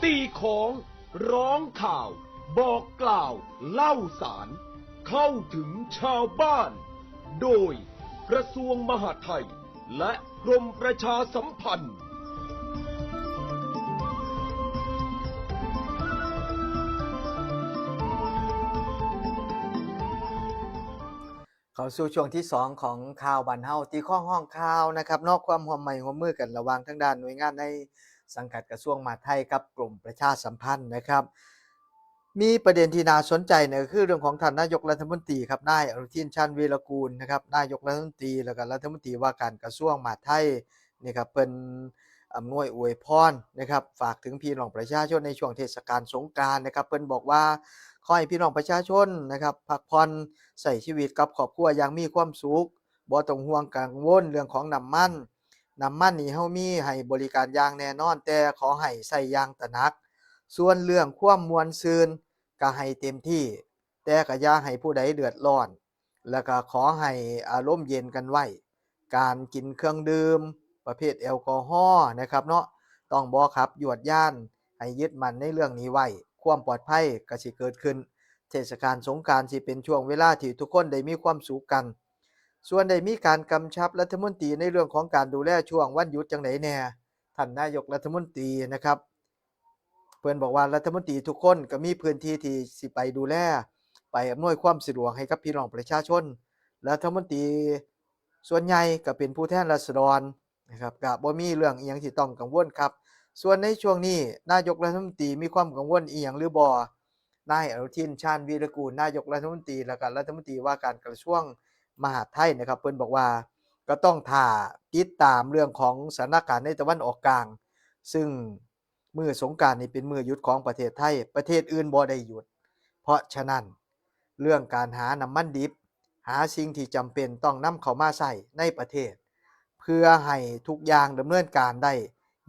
ตีของ ร้องข่าว บอกกล่าว เล่าสาร เข้าถึงชาวบ้าน โดยกระทรวงมหาดไทย และกรมประชาสัมพันธ์ เข้าสู่ช่วงที่สองของข่าวบ้านเฮา ตีของห้องข่าวนะครับเนาะ ความร่วมไม้ร่วมมือกันระหว่างทางด้านหน่วยงานในสังกัดกระทรวงมหาดไทยกับกรมประชาสัมพันธ์นะครับ มีประเด็นที่น่าสนใจเนี่ยก็คือเรื่องของท่านนายกรัฐมนตรีครับ นายอนุทิน ชาญวีรกูลนะครับ นายกรัฐมนตรี แล้วก็รัฐมนตรีว่าการกระทรวงมหาดไทยนี่ครับ เพิ่นอำนวยอวยพรนะครับ ฝากถึงพี่น้องประชาชนในช่วงเทศกาลสงกรานต์นะครับ เพิ่นบอกว่าขอให้พี่น้องประชาชนนะครับ พักผ่อนใช้ชีวิตกับครอบครัวอย่างมีความสุข บ่ต้องห่วงกังวลเรื่องของน้ำมัน น้ำมันนี่เฮามีให้บริการอย่างแน่นอน แต่ขอให้ใช้อย่างตระหนัก ส่วนเรื่องความม่วนซื่นก็ให้เต็มที่ แต่ก็อย่าให้ผู้ใดเดือดร้อน แล้วก็ขอให้อารมณ์เย็นกันไว้ การกินเครื่องดื่มประเภทแอลกอฮอล์นะครับเนาะ ต้องบ่ขับยวดยาน ให้ยึดมั่นในเรื่องนี้ไว้ ความปลอดภัยก็สิเกิดขึ้น เทศกาลสงกรานต์สิเป็นช่วงเวลาที่ทุกคนได้มีความสุขกัน ส่วนได้มีการกำชับรัฐมนตรีในเรื่องของการดูแลช่วงวันหยุดจังใดแน่ ท่านนายกรัฐมนตรีนะครับ เพิ่นบอกว่ารัฐมนตรีทุกคนก็มีพื้นที่ที่สิไปดูแล ไปอำนวยความสะดวกให้กับพี่น้องประชาชน รัฐมนตรีส่วนใหญ่ก็เป็นผู้แทนราษฎรนะครับ ก็บ่มีเรื่องอิหยังที่ต้องกังวลครับ ส่วนในช่วงนี้นายกรัฐมนตรีมีความกังวลอิหยังหรือบ่ นายอนุทิน ชาญวีรกูล นายกรัฐมนตรี แล้วก็รัฐมนตรีว่าการกระทรวงมหาดไทยนะครับ เพิ่นบอกว่าก็ต้องท่าติดตามเรื่องของสถานการณ์ในตะวันออกกลาง ซึ่งมื้อสงกรานต์นี่เป็นมื้อหยุดของประเทศไทย ประเทศอื่นบ่ได้หยุด เพราะฉะนั้นเรื่องการหาน้ำมันดิบ หาสิ่งที่จำเป็นต้องนำเข้ามาใช้ในประเทศ เพื่อให้ทุกอย่างดำเนินการได้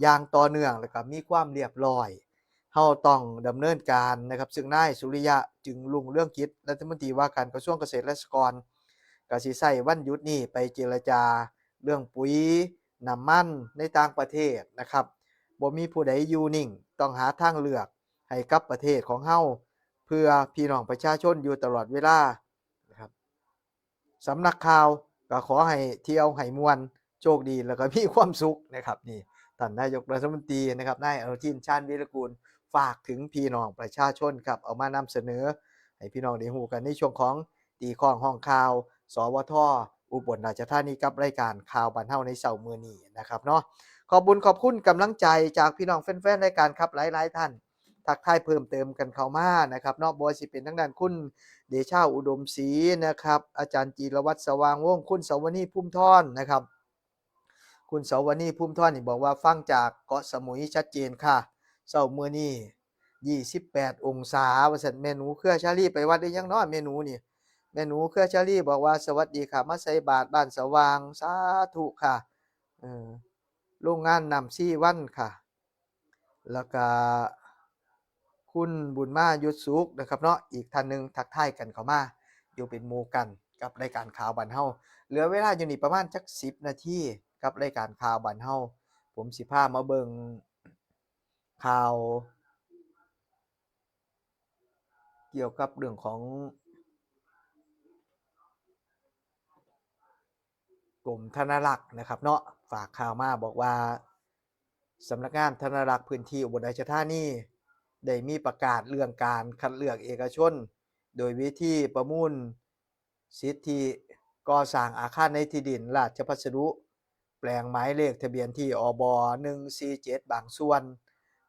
อย่างต่อเนื่อง แล้วก็มีความเรียบร้อย เฮาต้องดำเนินการนะครับ ซึ่งนายสุริยะ จึงรุ่งเรืองกิจ รัฐมนตรีว่าการกระทรวงเกษตรและสหกรณ์ ก็สิใช้วันหยุดนี้ไปเจรจาเรื่องปุ๋ย น้ำมันในต่างประเทศนะครับ บ่มีผู้ใดอยู่นิ่ง ต้องหาทางเลือกให้กับประเทศของเฮา เพื่อพี่น้องประชาชนอยู่ตลอดเวลานะครับ สำนักข่าวก็ขอให้เที่ยวให้ม่วน โชคดี แล้วก็มีความสุขนะครับ นี่ท่านนายกรัฐมนตรีนะครับ นายอนุทิน ชาญวีรกูล ฝากถึงพี่น้องประชาชนครับ เอามานำเสนอให้พี่น้องได้ฮู้กันในช่วงของตีค้องห้องข่าว สวท อุบลราชธานี กับรายการข่าวบ้านเฮาในเช้ามื้อนี้นะครับเนาะ ขอบบุญขอบคุณกำลังใจจากพี่น้องแฟนๆรายการครับ หลายๆท่าน ทักทายเพิ่มเติมกันเข้ามานะครับเนาะ บ่ว่าสิเป็นทางด้านคุณเดชาอุดมศรีนะครับ อาจารย์จิรวัตรสว่างวงศ์ คุณเสาวนีภูมิธรนะครับ คุณเสาวนีภูมิธรนี่บอกว่าฟังจากเกาะสมุยชัดเจนค่ะ เช้ามื้อนี้ยี่สิบแปดองศา ว่าซั่น แม่หนูเครือชาลีไปวัดหรือยังเนาะ แม่หนูนี่ แม่หนูเครือชาลีบอกว่าสวัสดีค่ะ มาใส่บาตรบ้านสว่าง สาธุค่ะ เออ โรงงานน้ำซีวันค่ะ แล้วก็คุณบุญมายุทธสุขนะครับเนาะ อีกท่านหนึ่งทักทายกันเข้ามา อยู่เป็นหมู่กันกับรายการข่าวบ้านเฮา เหลือเวลาอยู่นี่ประมาณจักสิบนาทีกับรายการข่าวบ้านเฮา ผมสิพามาเบิ่งข่าว เกี่ยวกับเรื่องของกรมธนรักษ์นะครับเนาะ ฝากข่าวมาบอกว่า สำนักงานธนรักษ์พื้นที่อุบลราชธานี ได้มีประกาศเรื่องการคัดเลือกเอกชน โดยวิธีประมูลสิทธิก่อสร้างอาคารในที่ดินราชพัสดุ แปลงหมายเลขทะเบียนที่ อบ หนึ่งสี่เจ็ด บางส่วน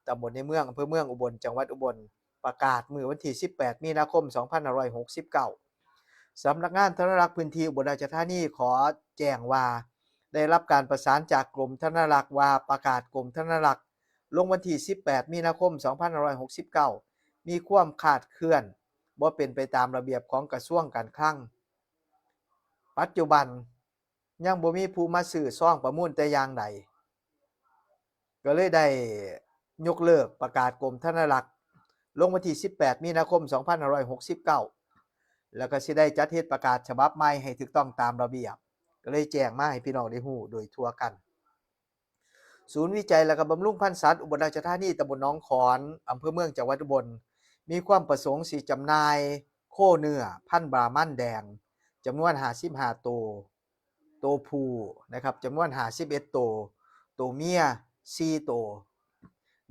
ตำบลในเมือง อำเภอเมืองอุบล จังหวัดอุบล ประกาศเมื่อวันที่สิบแปดมีนาคมสองพันห้าร้อยหกสิบเก้า สำนักงานธนรักษ์พื้นที่อุบลราชธานีขอแจ้งว่า ได้รับการประสานจากกรมธนรักษ์ว่าประกาศกรมธนรักษ์ลงวันที่สิบแปดมีนาคมสองพันห้าร้อยหกสิบเก้า มีความคลาดเคลื่อน บ่เป็นไปตามระเบียบของกระทรวงการคลัง ปัจจุบันยังบ่มีผู้มาซื้อซองประมูลแต่อย่างใด ก็เลยได้ยกเลิกประกาศกรมธนรักษ์ลงวันที่สิบแปดมีนาคมสองพันห้าร้อยหกสิบเก้า แล้วก็สิได้จัดเฮ็ดประกาศฉบับใหม่ให้ถูกต้องตามระเบียบ ก็เลยแจ้งมาให้พี่น้องได้ฮู้โดยทั่วกัน ศูนย์วิจัยและก็บำรุงพันธุ์สัตว์อุบลราชธานี ตำบลหนองขอน อำเภอเมือง จังหวัดอุบล มีความประสงค์สิจำหน่ายโคเนื้อพันธุ์บราหมันแดง จำนวนห้าสิบห้าโต โตผู้นะครับ จำนวนห้าสิบเอ็ดโต โตเมียสี่โต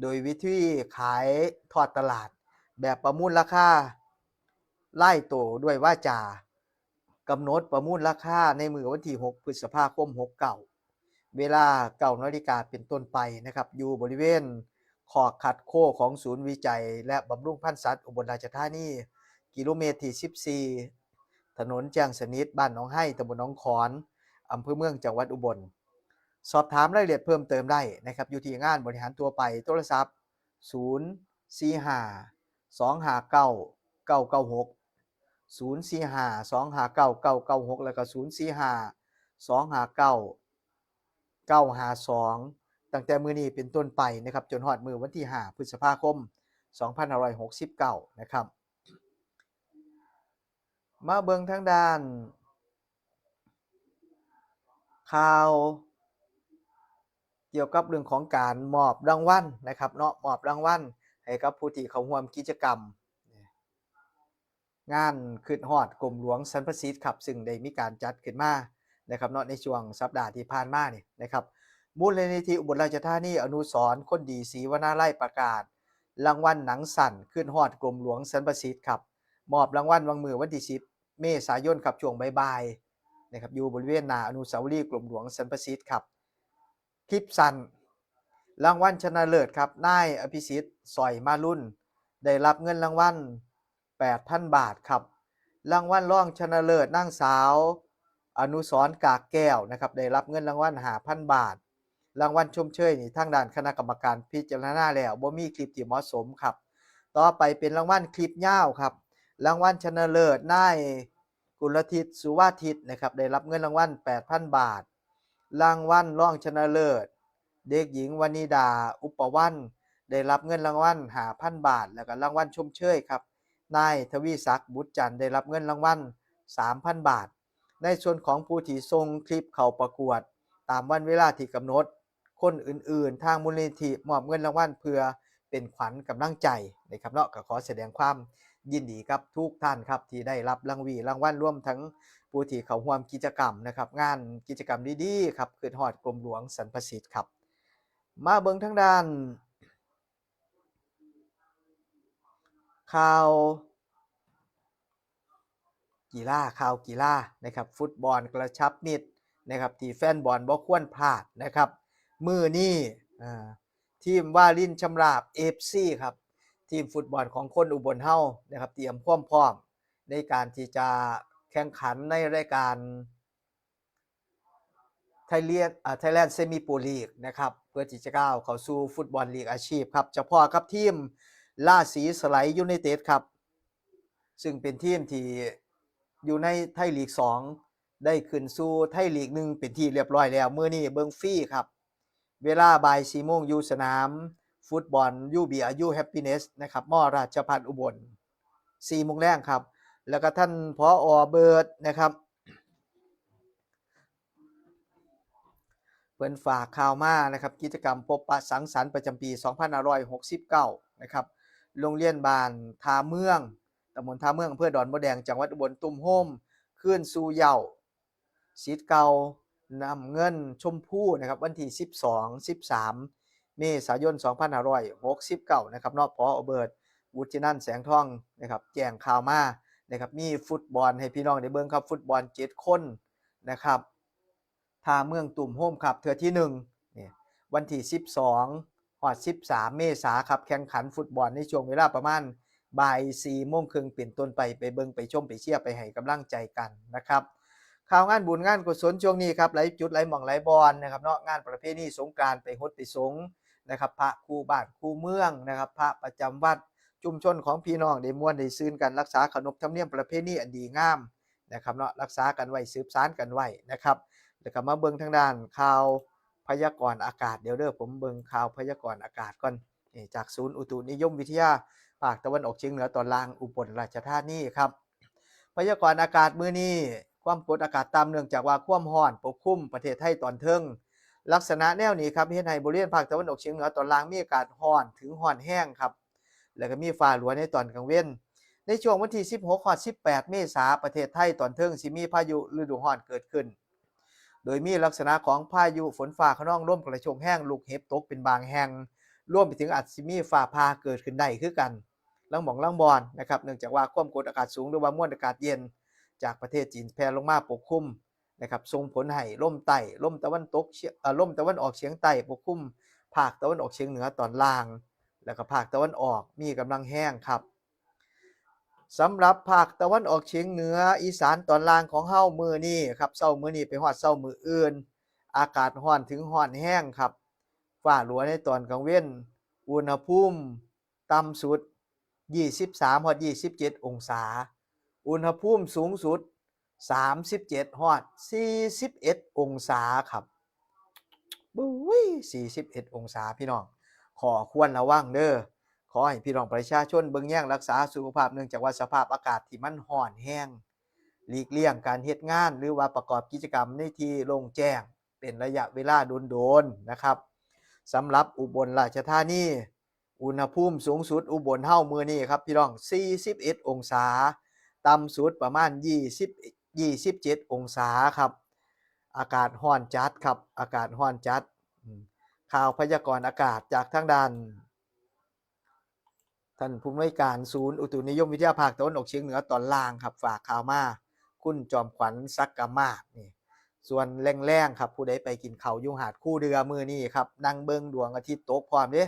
โดยวิธีขายทอดตลาด แบบประมูลราคา รายโตด้วยวาจา กำหนดประมูลราคาในมื้อวันที่หกพฤษภาคมหกเก้า เวลาเก้านาฬิกาเป็นต้นไปนะครับ อยู่บริเวณคอกคัดโคของศูนย์วิจัยและบำรุงพันธุ์สัตว์อุบลราชธานี กิโลเมตรที่สิบสี่ ถนนแจ้งสนิท บ้านหนองไฮ ตำบลหนองขอน อำเภอเมือง จังหวัดอุบล สอบถามรายละเอียดเพิ่มเติมได้นะครับ อยู่ที่งานบริหารทั่วไป โทรศัพท์ ศูนย์สี่ห้า สองห้าเก้า เก้าเก้าหก ศูนย์สี่ห้า สองห้าเก้า เก้าเก้าหก แล้วก็ ศูนย์สี่ห้า สองห้าเก้า เก้าห้าสอง ตั้งแต่มื้อนี้เป็นต้นไปนะครับ จนฮอดมื้อวันที่ห้าพฤษภาคมสองพันห้าร้อยหกสิบเก้านะครับ มาเบิ่งทางด้าน ข่าวเกี่ยวกับเรื่องของการมอบรางวัลนะครับเนาะ มอบรางวัลให้กับผู้ที่เข้าร่วมกิจกรรม งานคิดฮอดกรมหลวงสรรพสิทธิ์ครับ ซึ่งได้มีการจัดขึ้นมานะครับเนาะ ในช่วงสัปดาห์ที่ผ่านมานี่นะครับ มูลนิธิอุบลราชธานีอนุสรณ์คนดีศรีวนาลัยประกาศรางวัลหนังสั้นคิดฮอดกรมหลวงสรรพสิทธิ์ครับ มอบรางวัลวังมื้อวันที่สิบเมษายนครับ ช่วงบ่ายๆนะครับ อยู่บริเวณหน้าอนุสาวรีย์กรมหลวงสรรพสิทธิ์ครับ คลิปสั้น รางวัลชนะเลิศครับ นายอภิสิทธิ์ สอยมาลุน ได้รับเงินรางวัลแปดพันบาทครับ รางวัลรองชนะเลิศ นางสาวอนุสรณ์ กากแก้วนะครับ ได้รับเงินรางวัลห้าพันบาท รางวัลชมเชยนี่ทางด้านคณะกรรมการพิจารณาแล้ว บ่มีคลิปที่เหมาะสมครับ ต่อไปเป็นรางวัลคลิปยาวครับ รางวัลชนะเลิศ นายกุลทิศ สุวาทิตนะครับ ได้รับเงินรางวัลแปดพันบาท รางวัลรองชนะเลิศ เด็กหญิงวนิดา อุปวัน ได้รับเงินรางวัลห้าพันบาท แล้วก็รางวัลชมเชยครับ นายทวีศักดิ์ บุตรจันทร์ ได้รับเงินรางวัลสามพันบาท ในส่วนของผู้ที่ส่งคลิปเข้าประกวดตามวันเวลาที่กำหนด คนอื่นๆ ทางมูลนิธิมอบเงินรางวัลเพื่อเป็นขวัญกำลังใจนะครับเนาะ ก็ขอแสดงความยินดีกับทุกท่านครับ ที่ได้รับรางวีรางวัล รวมทั้งผู้ที่เข้าร่วมกิจกรรมนะครับ งานกิจกรรมดีๆครับ คิดฮอดกรมหลวงสรรพสิทธิ์ครับ มาเบิ่งทางด้าน ข่าวกีฬา ข่าวกีฬานะครับ ฟุตบอลกระชับมิตรนะครับ ที่แฟนบอลบ่ควรพลาดนะครับ มื้อนี้ อ่า ทีมวารินชำราบ เอฟซี ครับ ทีมฟุตบอลของคนอุบลเฮานะครับ เตรียมความพร้อมในการที่จะแข่งขันในรายการ ไทยเลียน อ่า Thailand Semi Pro League นะครับ เพื่อที่จะก้าวเข้าสู่ฟุตบอลลีกอาชีพครับ จะพ้อกับทีมราศีสไลยูไนเต็ดครับ ซึ่งเป็นทีมที่อยู่ในไทยลีกสอง ได้ขึ้นสู่ไทยลีกหนึ่งเป็นที่เรียบร้อยแล้ว มื้อนี้เบิ่งฟรีครับ เวลาบ่ายสี่โมงอยู่สนามฟุตบอล ยูบีอาร์ยู Happiness นะครับ ม.ราชภัฏอุบล สี่โมงแลงครับ แล้วก็ท่าน ผอ.เบิร์ต นะครับ เพิ่นฝากข่าวมานะครับ กิจกรรมพบปะสังสรรค์ประจำปี สองพันห้าร้อยหกสิบเก้า นะครับ โรงเรียนบ้านท่าเมือง ตำบลท่าเมือง อำเภอดอนมดแดง จังหวัดอุบล ตุ้มโฮม คืนสู่เหย้า ศิษย์เก่า น้ำเงินชมพูนะครับ วันที่ สิบสอง สิบสาม เมษายน สองพันห้าร้อยหกสิบเก้า นะครับเนาะ ผอ.เบิร์ต วุฒินันท์ แสงทองนะครับ แจ้งข่าวมานะครับ มีฟุตบอลให้พี่น้องได้เบิ่งครับ ฟุตบอลเจ็ดคนนะครับ ท่าเมืองตุ้มโฮมครับ เทื่อที่หนึ่ง นี่ วันที่ สิบสอง ฮอด สิบสาม เมษาครับ แข่งขันฟุตบอลในช่วงเวลาประมาณบ่ายสี่โมงครึ่งเป็นต้นไป ไปเบิ่ง ไปชม ไปเชียร์ ไปให้กำลังใจกันนะครับ ข่าวงานบุญงานกุศลช่วงนี้ครับ หลายจุดหลายหม่องหลายบอนนะครับเนาะ งานประเพณีสงกรานต์ ไปฮดไปสงนะครับ พระคู่บ้านคู่เมืองนะครับ พระประจำวัดชุมชนของพี่น้องได้ม่วนได้ซื่นกัน รักษาขนบธรรมเนียมประเพณีอันดีงามนะครับเนาะ รักษากันไว้ สืบสานกันไว้นะครับ แล้วก็มาเบิ่งทางด้านข่าวพยากรณ์อากาศ เดี๋ยวเด้อ ผมเบิ่งข่าวพยากรณ์อากาศก่อน นี่ จากศูนย์อุตุนิยมวิทยาภาคตะวันออกเฉียงเหนือตอนล่างอุบลราชธานีครับ พยากรณ์อากาศมื้อนี้ ความกดอากาศต่ำ เนื่องจากว่าความร้อนปกคลุมประเทศไทยตอนเทิง ลักษณะแนวนี้ครับ เฮ็ดให้บริเวณภาคตะวันออกเฉียงเหนือตอนล่างมีอากาศร้อนถึงร้อนแฮงครับ แล้วก็มีฟ้าหลัวในตอนกลางเว็น ในช่วงวันที่ สิบหก ฮอด สิบแปด เมษา ประเทศไทยตอนเทิงสิมีพายุฤดูร้อนเกิดขึ้น โดยมีลักษณะของพายุฝนฟ้าคะนอง ลมกระโชกแฮง ลูกเห็บตกเป็นบางแห่ง รวมไปถึงอาจสิมีฟ้าผ่าเกิดขึ้นได้คือกัน ลางหม่องลางบอนนะครับ เนื่องจากว่าความกดอากาศสูง หรือว่ามวลอากาศเย็นจากประเทศจีนแผ่ลงมาปกคลุมนะครับ ส่งผลให้ลมใต้ ลมตะวันตกเฉียง เอ่อ ลมตะวันออกเฉียงใต้ปกคลุมภาคตะวันออกเฉียงเหนือตอนล่าง แล้วก็ภาคตะวันออกมีกำลังแฮงครับ สำหรับภาคตะวันออกเฉียงเหนืออีสานตอนล่างของเฮามื้อนี้ครับ เช้ามื้อนี้ไปฮอดเช้ามื้ออื่น อากาศร้อนถึงร้อนแฮงครับ ฟ้าหลัวในตอนกลางเว็น อุณหภูมิต่ำสุด ยี่สิบสาม ฮอด ยี่สิบเจ็ด องศา อุณหภูมิสูงสุด สามสิบเจ็ด ฮอด สี่สิบเอ็ด องศาครับ บุ้ย สี่สิบเอ็ด องศาพี่น้อง ข้อควรระวังเด้อ ขอให้พี่น้องประชาชนเบิ่งแยงรักษาสุขภาพ เนื่องจากว่าสภาพอากาศที่มันร้อนแฮง หลีกเลี่ยงการเฮ็ดงาน หรือว่าประกอบกิจกรรมในที่โล่งแจ้ง เป็นระยะเวลาโดนๆ นะครับ สำหรับอุบลราชธานี อุณหภูมิสูงสุดอุบลเฮามื้อนี้ครับพี่น้อง สี่สิบเอ็ด องศา ต่ำสุดประมาณ ยี่สิบ ยี่สิบเจ็ด องศาครับ อากาศร้อนจัดครับ อากาศร้อนจัด อืม ข่าวพยากรณ์อากาศจากทางด้าน ท่านผู้อำนวยการศูนย์อุตุนิยมวิทยาภาคตะวันออกเฉียงเหนือตอนล่างครับ ฝากข่าวมา คุณจอมขวัญ ศักดิ์กมาศนี่ ส่วนแลงๆ ครับ ผู้ใดไปกินข้าวอยู่หาดคูเดือมื้อนี้ครับ นั่งเบิ่งดวงอาทิตย์ตกพร้อมเด้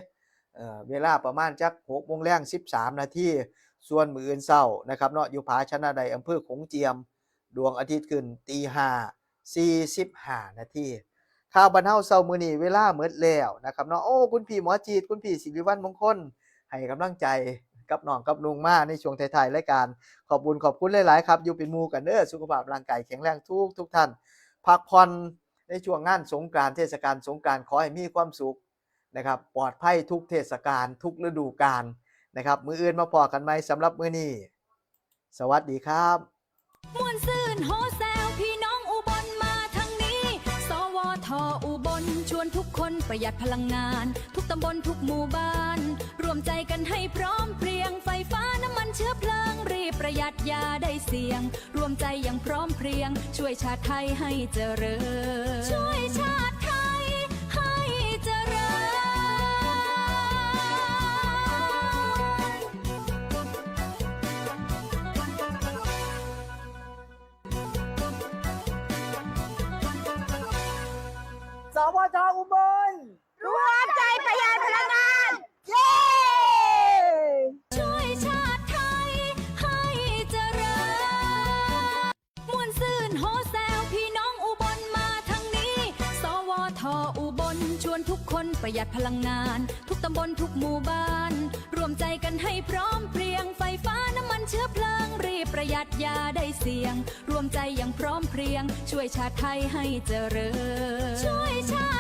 เอ่อ เวลาประมาณจัก หกโมงแลง สิบสามนาที ส่วนมื้ออื่นเช้านะครับเนาะ อยู่ผาชนะได อำเภอโขงเจียม ดวงอาทิตย์ขึ้นตีห้า สี่สิบห้านาที ข่าวบ้านเฮาเช้ามื้อนี้เวลาหมดแล้วนะครับเนาะ โอ้ คุณพี่หมอจีด คุณพี่สิริวัลย์มงคล ให้กำลังใจกับน้องกับนุ่งมาในช่วงท้ายๆ รายการ ขอบคุณ ขอบคุณหลายๆ ครับ อยู่เป็นหมู่กันเด้อ สุขภาพร่างกายแข็งแรงทุกทุกท่าน พักผ่อนในช่วงงานสงกรานต์ เทศกาลสงกรานต์ ขอให้มีความสุขนะครับ ปลอดภัยทุกเทศกาล ทุกฤดูกาลนะครับ มื้ออื่นมาพ้อกันใหม่ สำหรับมื้อนี้ สวัสดีครับ ม่วนซื่นโฮแซวพี่น้องอุบลมาทางนี้ สวท.อุบลชวนทุกคนประหยัดพลังงาน ทุกตำบลทุกหมู่บ้าน รวมใจกันให้พร้อมเพรียง ไฟฟ้าน้ำมันเชื้อเพลิง รีบประหยัดอย่าได้เสี่ยง รวมใจอย่างพร้อมเพรียง ช่วยชาติไทยให้เจริญ ช่วยชาติไทยให้เจริญ โฮแซวพี่น้องอุบลมาทางนี้ สวท อุบลชวนทุกคนประหยัดพลังงาน ทุกตำบลทุกหมู่บ้าน รวมใจกันให้พร้อมเพรียง ไฟฟ้าน้ำมันเชื้อเพลิง รีบประหยัดอย่าได้เสี่ยง รวมใจอย่างพร้อมเพรียง ช่วยชาติไทยให้เจริญ ช่วยชาติ